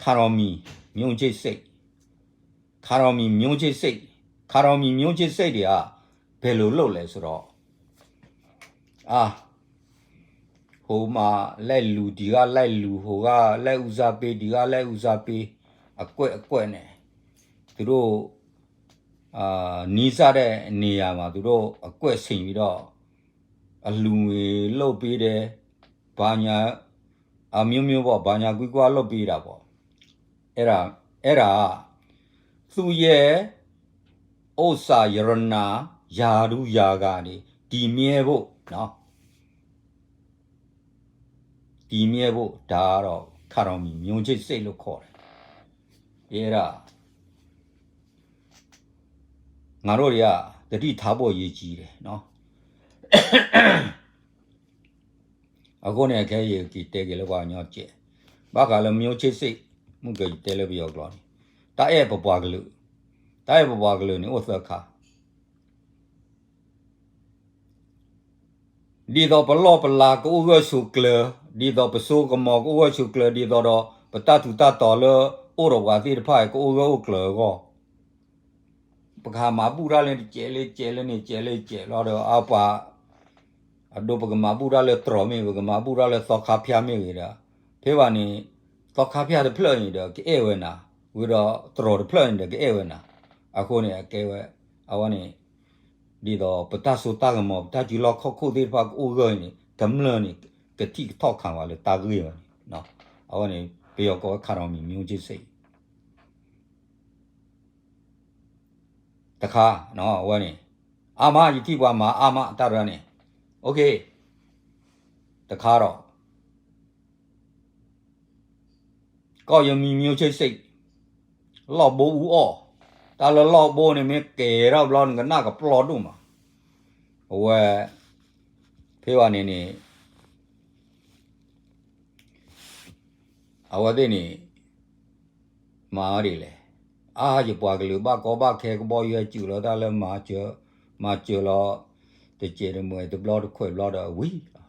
ခါတော်မီမျိုးချစ်စိတ်, ခါတော်မီမျိုးချစ်စိတ်, ခါတော်မီမျိုးချစ်စိတ်တွေက ဘယ်လိုလုပ်လဲဆိုတော့, အာ, ဟိုမှာလိုက်လူ, ဒီကလိုက်လူ, ဟိုကလိုက်ဦးစားပေး, ဒီကလိုက်ဦးစားပေး, အကွက်အကွက်နဲ့ သူတို့ နီးစပ်တဲ့နေရာမှာ သူတို့အကွက်ဆင်ပြီးတော့ အလှူငွေလုပ်ပေးတယ်, ဘာညာ အမျိုးမျိုးပေါ့, ဘာညာကွီးကွီးလုပ်ပေးတာပေါ့. အဲ့ဒါ, အဲ့ဒါက သူ့ရဲ့ ဥစ္စာရတနာ ရာထူးရာဂါတွေ တည်မြဲဖို့နော်, တည်မြဲဖို့, ဒါကတော့ ခါတော်မီမျိုးချစ်စိတ်လို့ခေါ်တယ်. အဲ့ဒါ ငါတို့တွေက သတိထားဖို့အရေးကြီးတယ်နော်. အဃိန့ၣ် အခဲအံၤက့ၤတဲက့ၤလၢပှၤကညီစဲး, ဘၣ်ဃးလၢမျိုးချစ်စိတ်, မုၢ်ကယတဲလၢပယီၤကျိာ်န့ၣ်, တၢ်အဲၣ်ပပှၤကလုာ်, တၢ်အဲၣ်ပပှၤကလုာ်န့ၣ် အိၣ်သၢခါ ဒ်သိးပလီၢ်ပလၤကအိၣ်ဂၢၢ်ဆိးကျၢၤ, ဒ်သိးပစိကမီၤကအိၣ်ဂၢၢ်ဆိးကျၢၤ, ဒ်သိးဒီး ပတၢ်ထူးတၢ်တီၤလၢအိၣ်ဒီးပှၤသ့ၣ်တဖၣ်ကအိၣ်ဂၢၢ်အိၣ်ကျၢၤအဂီၢ်, ပကဟးမၤဘူၣ်တၢ်လၢတစဲးလၢစဲးလၢန့ၣ် စဲးလၢစဲးလီၤဒီး အပှၤ အဒိပကမၤဘူၣ်တၢ်လၢတြီၤမ့ၢ်ဂ့ၤ, ပကမၤဘူၣ်တၢ်လၢသီခါဖၠၣ်မ့ၢ်ဂ့ၤဒီး, ဖဲဘၣ်န့ၣ် သီခါဖၠၣ်တဖျၢၣ်န့ၣ်ဒီးကအဲၣ်ဝဲနၤ, ဝံၤဒီးတြီၤတဖျၢၣ်န့ၣ်ဒီးကအဲၣ်ဝဲနၤ, အဃိန့ၣ် အကဲဝဲ, အဝဲန့ၣ် ဒ်သိးပတၢ်စိတၢ်ကမီၤ ပတၢ်စုလီၢ်ခီၣ်ခိၣ်သ့ၣ်တဖၣ်ကအိၣ်ဂၢၢ်န့ၣ် ကမျၢၢ်န့ၣ် ကထံၣ်ကထီၣ်ခးဝဲလၢတၢ်ဂ့ၢ်ဝဲန့ၣ်, အဝဲန့ၣ် ပယီၤကိးဝဲ ခါတော်မီမျိုးချစ်စိတ် တခါ, အဝဲန့ၣ် အါမး ယထံၣ်ပှၤမၤအါမး တၢ်ရၢန့ၣ်, တခါဒီး ကောက်ရိုးမီးမျိုးချစ်စိတ်, လီၢ်ဘိအူအီၣ်, တၢ်လၢလီၢ်ဘိန့ၣ် မ့ၢ်ကဲၤထီၣ်ဘျီန့ၣ် ကနၣ်ကပျီဒိၣ်မး, အဝဲ ဖဲဘၣ်န့ၣ်န့ၣ် အဝဲသ့ၣ်န့ၣ် မၤအီၤဒ်လဲၣ်, အါ ယပှၤကလုာ်ဘၣ်ကီဘၣ်ခဲကဘီယူၤဟဲစူၤလီၤတၢ်လၢမၤစၢၤ, မၤစၢၤလီၤ, တစဲးတမှဲးတဘျီတခွဲးဘျီဒီးဝံၤလီၤ,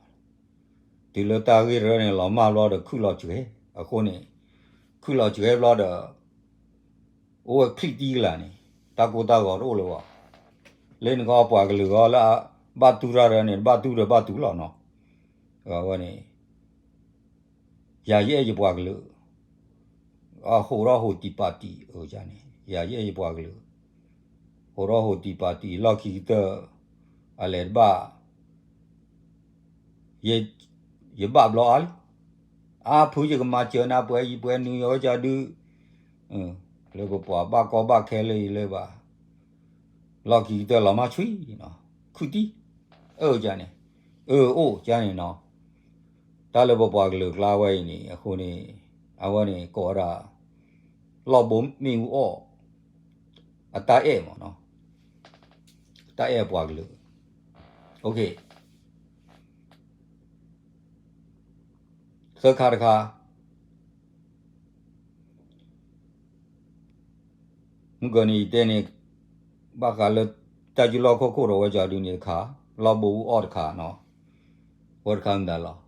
တုၤလၢတၢ်ဂ့ၢ်တရၢန့ၣ် လီၤမၢ်ဘျီဒီးခုၣ်လီၤစှဲၤ, အဃိန့ၣ် ခုၣ်လီၤစှဲၤဘျီဒီး အိၣ်ဝဲချံၣ်တံၢ်ကလာ်န့ၣ် တၢ်ကိၢ်တၢ်ဂီၤတအိၣ်လၢၤဘၣ်, လၢနခီပှၤကလုာ်ဂီၢ်လၢ ဘၣ်တူၢ်တၢ်ရၢန့ၣ် တဘၣ်တူၢ်ဒီးဘၣ်တူၢ်လီၤနီၤ, အဝဲန့ၣ် ယၤယအဲၣ်ယပှၤကလုာ်, ဟိးထီၣ်ဟိးတံၢ်ပာ်တံၢ်န့ၣ် ယၤယအဲၣ်ယပှၤကလုာ်, ဟိးထီၣ်ဟိးတံၢ်ပာ်တံၢ် လီၢ်ခံကတၢၢ် အလဲၤတဘၣ် ယဘၣ်ဘျီအါလံ, အါဖုယကမၤစၢၤနၤပှဲၤယံၤပှဲၤနုာ်ယဝဲကဒီး, လၢပပှၤဘၣ်ကီဘၣ်ခဲလၢယလၢဘၣ်, လီၢ်ခံကတၢၢ်လီၤမၢ်ဆွံ, ခုၣ်တံၢ်, အၢကန့ၣ်, အၢအိၣ်ကန့ၣ်နီၤ, တၢ်လၢပပှၤကလုာ်ကျါဝဲအံၤန့ၣ် အဃိန့ၣ် အဝဲန့ၣ်ကိးဝဲဒၣ် လီၢ်ဘိမ့ၣ်အူအီၣ် အတၢ်အဲၣ်မ့ၢ်နီၤ, တၢ်အဲၣ်ပှၤကလုာ်, သၢခါတခါ, မုၢ်ကီၤန့ၣ်ယတဲန့ၣ် ဘၣ်ဃးလၢ တၢ်စုလီၢ်ခီၣ်ခိၣ်ဒီးဝဲကီၤဒုန့ၣ်တခါ, လီၢ်ဘိအူအီၣ်တခါနီၤ, ဝဲတခါမတၤလီၤ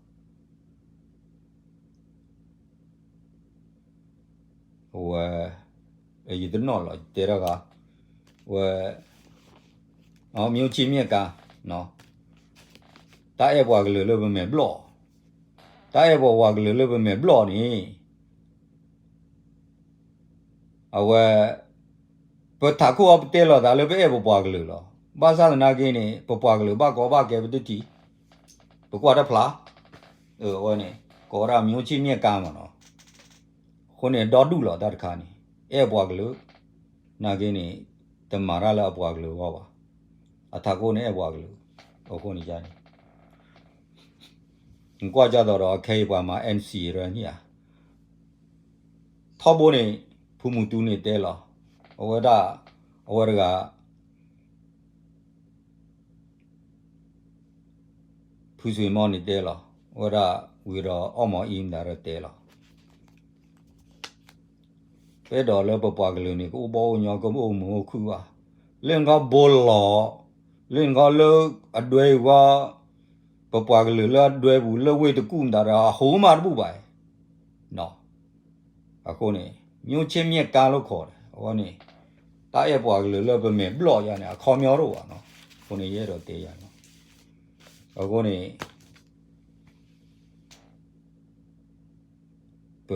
အဝဲ ယတနီၣ်လီၤ ယတဲတၢ်ဂၤ, ဝဲ မျိုးချစ်မြတ်ကန်း, တၢ်အဲၣ်ပှၤကလုာ်လၢပမဲာ်ဘျီၣ်, တၢ်အဲၣ်ပှၤကလုာ်လၢပမဲာ်ဘျီၣ်န့ၣ် အဝဲ ပထးခိၣ်အီၤပတဲလီၤသးလၢပအဲၣ်ပပှၤကလုာ်လီၤ. ဘၣ်ဆၣ်သနာ်က့န့ၣ် ပပှၤကလုာ်ဘၣ်ကီဘၣ်ခဲပတထံၣ်, ပကွၢ်တၢ်ဖျါ, အဝဲန့ၣ် ကိးဝဲဒၣ်မျိုးချစ်မြတ်ကန်းမ့ၢ်နီၤ. အဃိန့ၣ် ဒီဒူၣ်လီၤတၢ်တခါန့ၣ် အဲၣ်ပှၤကလုာ်, နာ်က့န့ၣ် တမၤတၢ်လၢအပှၤကလုာ်အဂီၢ်ဘၣ်. အထးခိၣ်န့ၣ်အဲၣ်ပှၤကလုာ်, အဃိန့ၣ်န့ၣ် နကွၢ်ကၢ်သိးဒီး အခဲအံၤပှၤမၤ NCA ရၢန့ၣ်ဧါ, ထီဘိန့ၣ် ဖုမူတူန့ၣ်တဲလီၤ, အဝဲဒၣ် အဝဲတဂၤ ပ ဖုဆွံမီၢ်န့ၣ်တဲလီၤ, အဝဲဒၣ်ဝံၤဒီးအီၣ်မီၤအံၤမတၤဒီးတဲလီၤ. ပအဲၣ်ဒိးလၢပပှၤကလုာ်န့ၣ် ကအိၣ်ဘီၣ်အိၣ်ညီ ကအိၣ်မုာ်အိၣ်ခုၣ်ဘၣ်. လၢနခီဘိလီၤ, လၢနခီလၢအဒွဲအံၤဝဲ, ပပှၤကလုာ်လၢအဒွဲပူၤ လၢဝ့ၢ်တကူၣ်မတၤဒီး အဟိမးတဘူၣ်ဘၣ်. အဃိန့ၣ် မျိုးချစ်မြတ်ကားလို့ခေါ်တယ်. အဃိန့ၣ် တၢ်အဲၣ်ပှၤကလုာ်လၢပမဲာ်ဘျီၣ်ယါန့ၣ် အခီပညီတအိၣ်ဘၣ်နီၤ. အဃိန့ၣ် ယအဲၣ်ဒိးတဲယါနီၤ. အဃိန့ၣ် ပ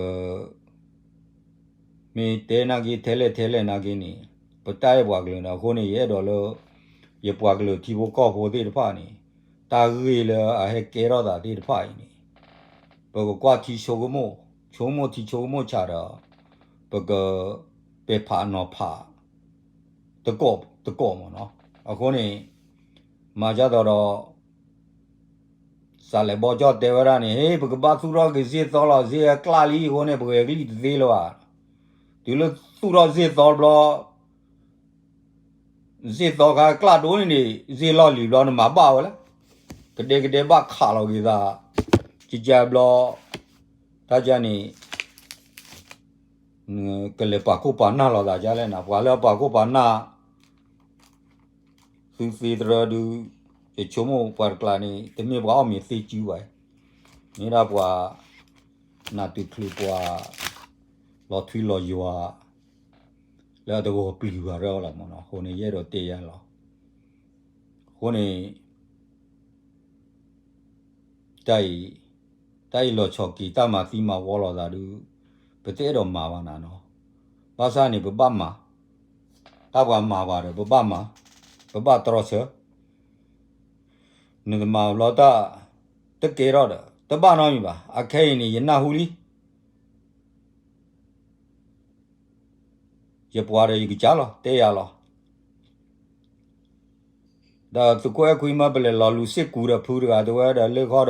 မ့ၢ်တဲနာ်က့ ထဲလဲၣ်ထဲလဲၣ်နာ်က့န့ၣ် ပတၢ်အဲၣ်ပှၤကလုာ်န့ၣ် အဃိန့ၣ် ယအဲၣ်ဒိးလၢ ယပှၤကလုာ်ထံဖိကီၢ်ဖိသ့ၣ်တဖၣ်န့ၣ် တၢ်ဂ့ၢ်လၢအဟဲကဲထီၣ်သးသ့ၣ်တဖၣ်အံၤန့ၣ် ပကကွၢ်ထံဆိကမိၣ်, ဆိကမိၣ်ထံဆိကမိၣ်ဆးဒီး ပကပဲာ်ဖးနီၤဖး တကိးတကိးမ့ၢ်နီၤ. အဃိန့ၣ် မၤဒ်သိးဒီး စးလဲၤဘီကၠီၣ်တဲဝဲဒၣ်န့ၣ် ဟ့ၣ် ပကဘၣ်သူၣ်ထီၣ်က့ၤစ့ၣ်သီလီၤ, စ့ၣ်အကျၣ်လံအဃိန့ၣ် ပဂဲၤကလံၣ်တသ့လၢၤဘၣ်. တုၤလၢသူၣ်ထီၣ်စ့ၣ်သီတဘျီ စ့ၣ်သီခါကျၣ်ဒိၣ်န့ၣ်န့ၣ် စ့ၣ်လီၢ်လံၤဘျီနမၤဘၣ်ဝဲလဲၣ်. ကဒဲကဒဲဘၣ်ခးလီၤက့ၤသး ကကဘျီ တၢ်ကန့ၣ် ကလဲၤပာ်ခိၣ်ပာ်နၢ်လီၤသးဒ်လဲၣ်န့ၣ် ပှၤလၢအပာ်ခိၣ်ပာ်နၢ် သုသ့တရၢဒုး ယဆိကမိၣ်ပှၤတကျါန့ၣ် တမ့ၢ်ပှၤအီၣ်မ့ၤသ့စုဘၣ်, မ့ၢ်ဒၣ်ပှၤ နၢ်တုၤချုးပှၤ လီၤထွံလီၤယွၤ လၢအတဂီၤပျံၤဘၣ်ရၢလီၤမ့ၢ်နီၤ. အဃိန့ၣ် ယအဲၣ်ဒိးတဲယါလီၤ. အဃိန့ၣ် တၢ်အံၤ တၢ်အံၤလီၤဆီၣ်က့ၤတၢ်မၤသံမၤဝီလိာ်သးဒုး ပတအဲၣ်ဒိးမၤဘၣ်နၤနီၤ. ဘၣ်ဆၣ်န့ၣ် ပဘၣ်မၤ, တၢ်ပှၤမၤပှၤဒီး ပဘၣ်မၤ, ပဘၣ်တြီဆၢ နတမၤဘျီတၢ် တကဲထီၣ်ဒီး တဘၣ်နီတမံၤဘၣ်. အခဲအံၤန့ၣ် ယနၢ်ဟူလံ ယပှၤဒီးယကစၢ်လီၤ တဲယၤလီၤ. ဒီးသုးခိၣ်အဲၣ်ခွံမၢပလဲၤလီၤလူၤစ့ၢ်ကူးဒီးဖုတဂၤတဲဝဲဒီးလၢခီ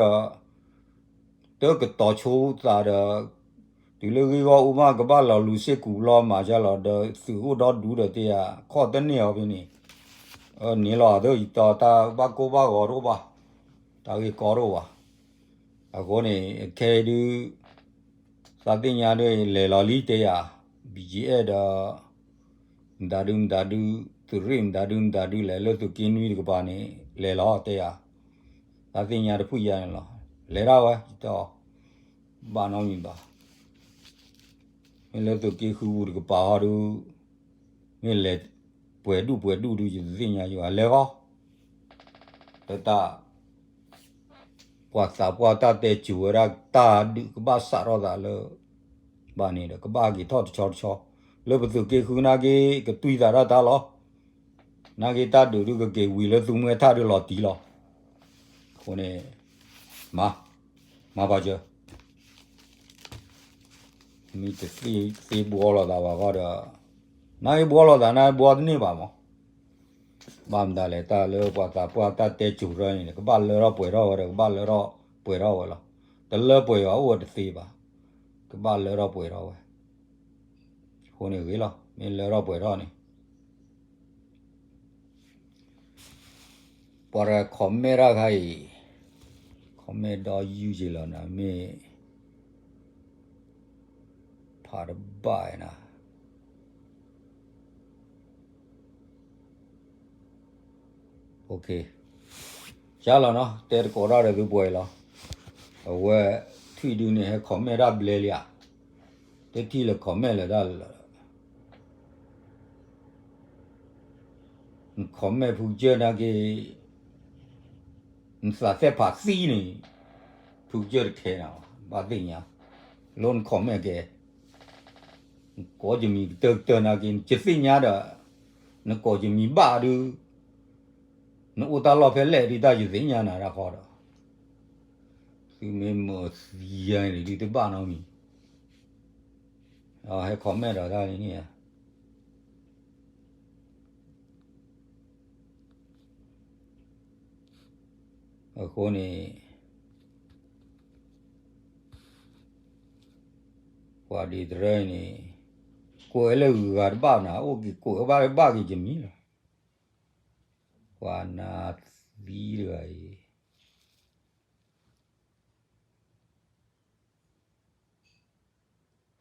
ဒီး တကတီၤဆိသးဒီး တုၤလၢဂ့ၢ်ဂီၢ်အိၣ်မး ကဘၣ်လီၤလူၤစ့ၢ်ကူးလီၤမၤကၢ်လီၤ ဒီးသုးအိၣ်ဒီဒူၣ်ဒီးတဲယၤ ခီၣ်တန့ၢ်အီၤဖဲန့ၣ် န့ၣ်လီၤ အသၢယတီၤတၢ်ဘၣ်ကိၢ်ဘၣ်ဂီၤတအိၣ်ဘၣ်, တၢ်ဂ့ၢ်ကီတအိၣ်ဘၣ်. အဃိန့ၣ် ခဲအံၤဒုး သးသ့ၣ်ညါဒုး လဲၤလီၤလံတဲယၤ ဘံၣ်ကၠံအဲၣ်ဒီး မတၤဒုမတၤဒု သုးရ့ၣ်မတၤဒုမတၤဒု လဲၤလၢသုးက့နွံတကပၤန့ၣ် လဲၤလီၤတဲယၤ, သးသ့ၣ်ညါတဖုယါန့ၣ်လီၤ. လဲၤဒၣ်ဝဲ ယတဲအီၤ ဘၣ်နီတမံၤဘၣ်. မ့ၢ်လၢသုးက့ဃုပူၤတကပၤဟီဒု မ့ၢ်လဲၤပှဲၤဒူၣ်ပှဲၤဒူၣ်ဒု ယတသ့ၣ်ညါယၤ လဲၤဃီ လၢတၢ် ပှၤသးပှၢ်တၢ်တဲစိၤဝဲဒၣ် တၢ်ဒုးကဘၣ်စးထီၣ်သးလၢ ဘၣ်န့ၣ်ဒီး ကဘၣ်က့ၤထီၣ်တဆီတဆီ, လၢပသုးက့ဃုနာ်က့ ကတွံၢ်သးဒၣ်တၢ်လီၤ. နာ်က့တၢ်ဒုးဒုကက့ၤဝံၤလၢသုးမွဲထၣ်ဒုလီၤတံၢ်လီၤ. အဃိန့ၣ် မၤ, မၤပာ်စၢၤ မ့ၢ်တသ့ဘှီလိာ်သးဘၣ်ဃီဒီး နာ်က့ဘှီလိာ်သး နာ်က့ဘှီတန့ၢ်ဘၣ်မး. ဘၣ်မတၤလဲၣ် တၢ်လၢပှၤသးပှၢ်တၢ်တဲစိၤရၢန့ၣ် ကဘၣ်လၢထီၣ်ပှဲၤထီၣ်ဝဲဒီး ကဘၣ်လၢထီၣ်ပှဲၤထီၣ်ဝဲလီၤ. တလၢပှဲၤဘၣ်အိၣ်ဝဲတသ့ဘၣ်. ကဘၣ်လၢထီၣ်ပှဲၤထီၣ်ဝဲ. အဃိန့ၣ်ဂ့ၤလီၤ မ့ၢ်လၢထီၣ်ပှဲၤထီၣ်န့ၣ် ပှၤတဂၤ comment တၢ်ခါအံၤ comment ဒီးယုၢ်က့ၤလီၤနၤ မ့ၢ် ဖးတဘၣ်နၤ ကၢ်လီၤနီၤ တဲတကိးတၢ်ဒီးသုပှဲၤလီၤ. အဝဲ ထွံၣ်ဒုန့ၣ် ဟဲ comment တၢ်ဘျဲလံဧါ. တထံၣ်လၢ comment လၢတၢ်လၢ န comment ဖုကစၢၢ်နာ်က့ နသးသ့ၣ်ဖးသံန့ၣ် ဖုကစၢၢ်တခဲနၤဘၣ် ဘၣ်သ့ၣ်ညါ လၢန comment ကဲ နကိးယမံၤကတၢၢ်ကတၢၢ်နာ်က့ နတသ့ၣ်ညါဒီး နကိးယမံၤဘၣ်ဒု နအိၣ်တၢ်လီၢ်ဖဲလဲၣ်ဒု တၢ်ယသ့ၣ်ညါနၤတၢ်ဃီဒီး သုမ့ၢ်မၤသံယၤန့ၣ်ဒုတဘၣ်နီတမံၤ ဟဲ comment ဒီးတၢ်န့ၣ် အဃိန့ၣ် ပှၤဒ်တရၢန့ၣ် ကိးဝဲလၢဂုၤဂၤတဘၣ်နၤ အိၣ်က့ၤကိးဝဲဘၣ်ဘၣ်က့ၤယမံၤလီၤ. ပှၤနၤသံတဂၤအံၤ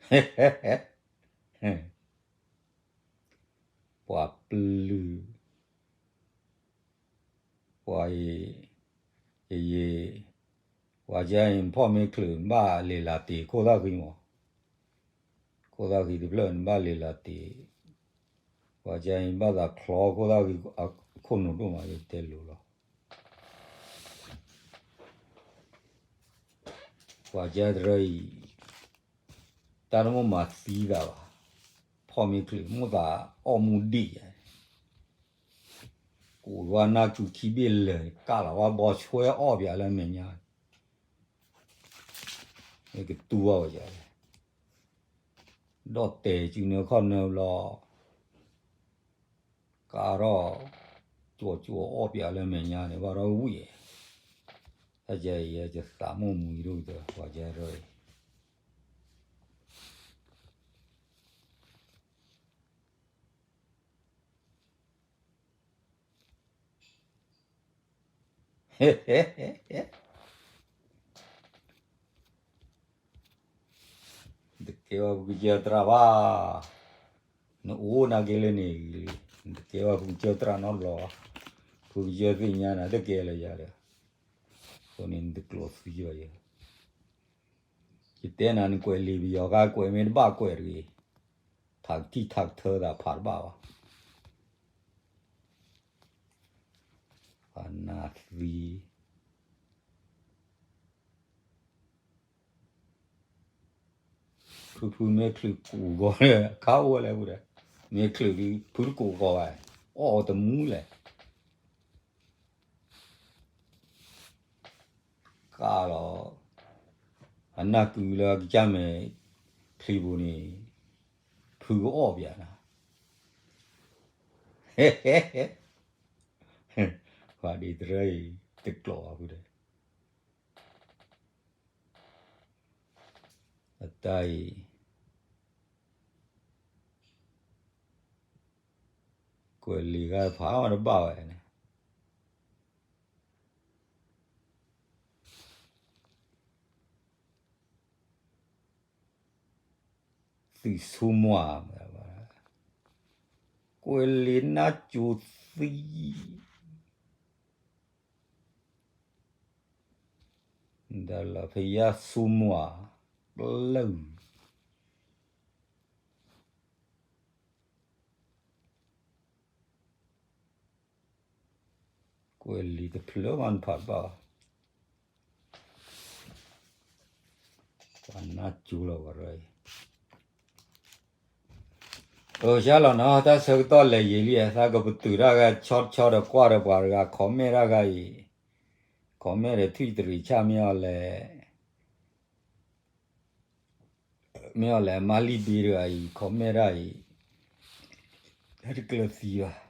ပှၤပျုၢ်, ပှၤအံၤ, ယယံၤ, ပှၤကါအံၤ ဖီၣ်မ့ၢ်ချုး နဘၣ်လဲၤလၤတ့ၤခိၣ်သၣ်ဃံမး, ခိၣ်သၣ်ဃံတဖျၢၣ် နဘၣ်လဲၤလၤတ့ၤ, ပှၤကါအံၤဘၣ်သးချီခိၣ်သၣ်ဃံအခိၣ်နူာ်ဒိၣ်မး ယတဲလိၤလီၤ. ပှၤကါတရၢအံၤ တၢ်တမိၣ်မၤသံသးဘၣ်, ဖီၣ်မ့ၢ်ချုး မိၣ်သးအီၣ်မူဒံးယါ, ကိးဝဲနၢ်ကုခံဘ့ၣ်လၢာ် ကၢ်လီၤဝဲဘီဆွဲအီၣ်ပၠးလၢမဲာ်ညါ, မ့ၢ်ကတူၢ်ဘၣ်ဝဲယါလဲၣ်, ဒီးတဲာ်စုနၢခီၣ်နၢဘျီ ကါထီၣ် ကၠိကၠိအီၣ်ပၠးလၢမဲာ်ညါန့ၣ် ဘၣ်ဒီးဝံၣ်, တၢ်ကဲအံၤ ယသးမိၣ်မံၤဒိၣ်ကတၢၢ် ပှၤကဲထီၣ်အံၤ တကဲဘၣ်ဖုကစၢၢ်သရၣ်ဘၣ်, နအိၣ်နာ်က့လၢန့ၣ်ဂ့ၤလံ, နတကဲဘၣ်ဖုကစၢၢ်သရၣ်နီတဘျီဘၣ်, ဖုကစၢၢ်သ့ၣ်ညါနၤတကဲလၢယၤဒီး, အဃိန့ၣ်နတကျိးသံဘၣ်ယဲ, ယတဲနၤ နကွဲးလံာ်ပယီၤခါ ကွဲးမ့ၢ်တဘၣ်ကွဲးတဂ့ၤ, ထးကထံၣ်ထးကထၢသးဖးတဘၣ်ဘၣ်, ပှၤနၢ်သံ ဖုဖုမ့ၢ်ချုးကူးဂီၤလၢ ခါအိၣ်ဝဲလဲၣ်ဖုဒီး, မ့ၢ်ချုးဒုး ဖုတကူးဂီၤဘၣ်, အီၣ်အီၤတမူလဲၣ်, ကၢ်လီၤ, အနၢ်ကုလၢကစၢ်မဲာ်ချံပူၤန့ၣ်, ဖုကအီၣ်ပၠးနၤ, ပှၤဒ်တရၢအံၤ တကျိးဘၣ်ဖုဒီး အတၢ်အံၤ ကွဲးလံာ်ဂၤဖးအီၤတဘၣ်ဝဲန့ၣ်, သုးဆူမွၢ်, ကွဲးလံာ်နၢ်ကၠိသံ ဒီးလၢဖယါဆူမွၢ်, ပျၢၢ် ကွဲးလံာ်တဖျၢၣ်မးနဖးတဘၣ်ဘၣ်, ပှၤနၢ်ကၠိလီၤဝဲရၢအံၤ, အၢ ယါလီၤနီၤ တၢ်ဆၢကတီၢ်လဲၤယံာ်လံ, သးကပတုာ်တၢ်ဂၤဆီတဆီဒီးကွၢ်ဒီးပှၤတဂၤ comment တၢ်ဂၤအံၤ, comment ဒီးထွံၣ်တရံးဆၣ်မ့ၢ်အီၤလဲၣ် မ့ၢ်အီၤလဲၣ် မါလံၣ်ဘ့တဂၤအံၤ comment တၢ်အံၤ, တကျၢၤသံဘၣ်.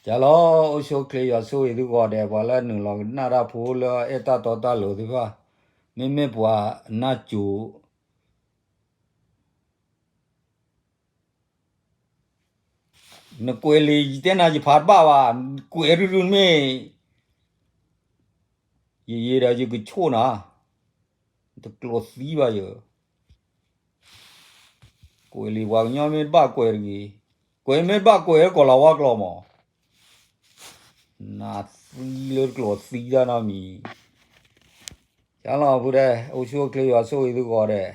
ကလီၤ အိၣ်ဆူၣ်အိၣ်ချ့ယွၤဆိၣ်ဂ့ၤသုဂီၢ်ဒဲး ပှၤလၢနုာ်လီၤကနၣ်တၢ်ဖိလၢအဲၣ်တၢ်တီတၢ်လိၤသ့ၣ်တဖၣ်, မ့မ့ၢ်ပှၤနၢ်ကၠိ နကွဲးလံာ်ယတဲနၤယဖးတဘၣ်ဘၣ်, ကွဲးရုၢ်ရုၢ်မ့ၢ် ယယံာ်ဒီးယကဆိၣ်နၤ, တကျိးသံဘၣ်ယၤ, ကွဲးလံာ်ပှၤကညီမ့ၢ်တဘၣ်ကွဲးတဂ့ၤ, ကွဲးမ့ၢ်တဘၣ်ကွဲးလၢကီၢ်လီၤဝါကျိာ်မး, နသံလၢတကျိးသံတၢ်နီတမံၤ, ကလီၤဖုဒဲး အိၣ်ဆူၣ်အိၣ်ချ့ယွၤဆိၣ်ဂ့ၤသုဂီၢ်ဒဲး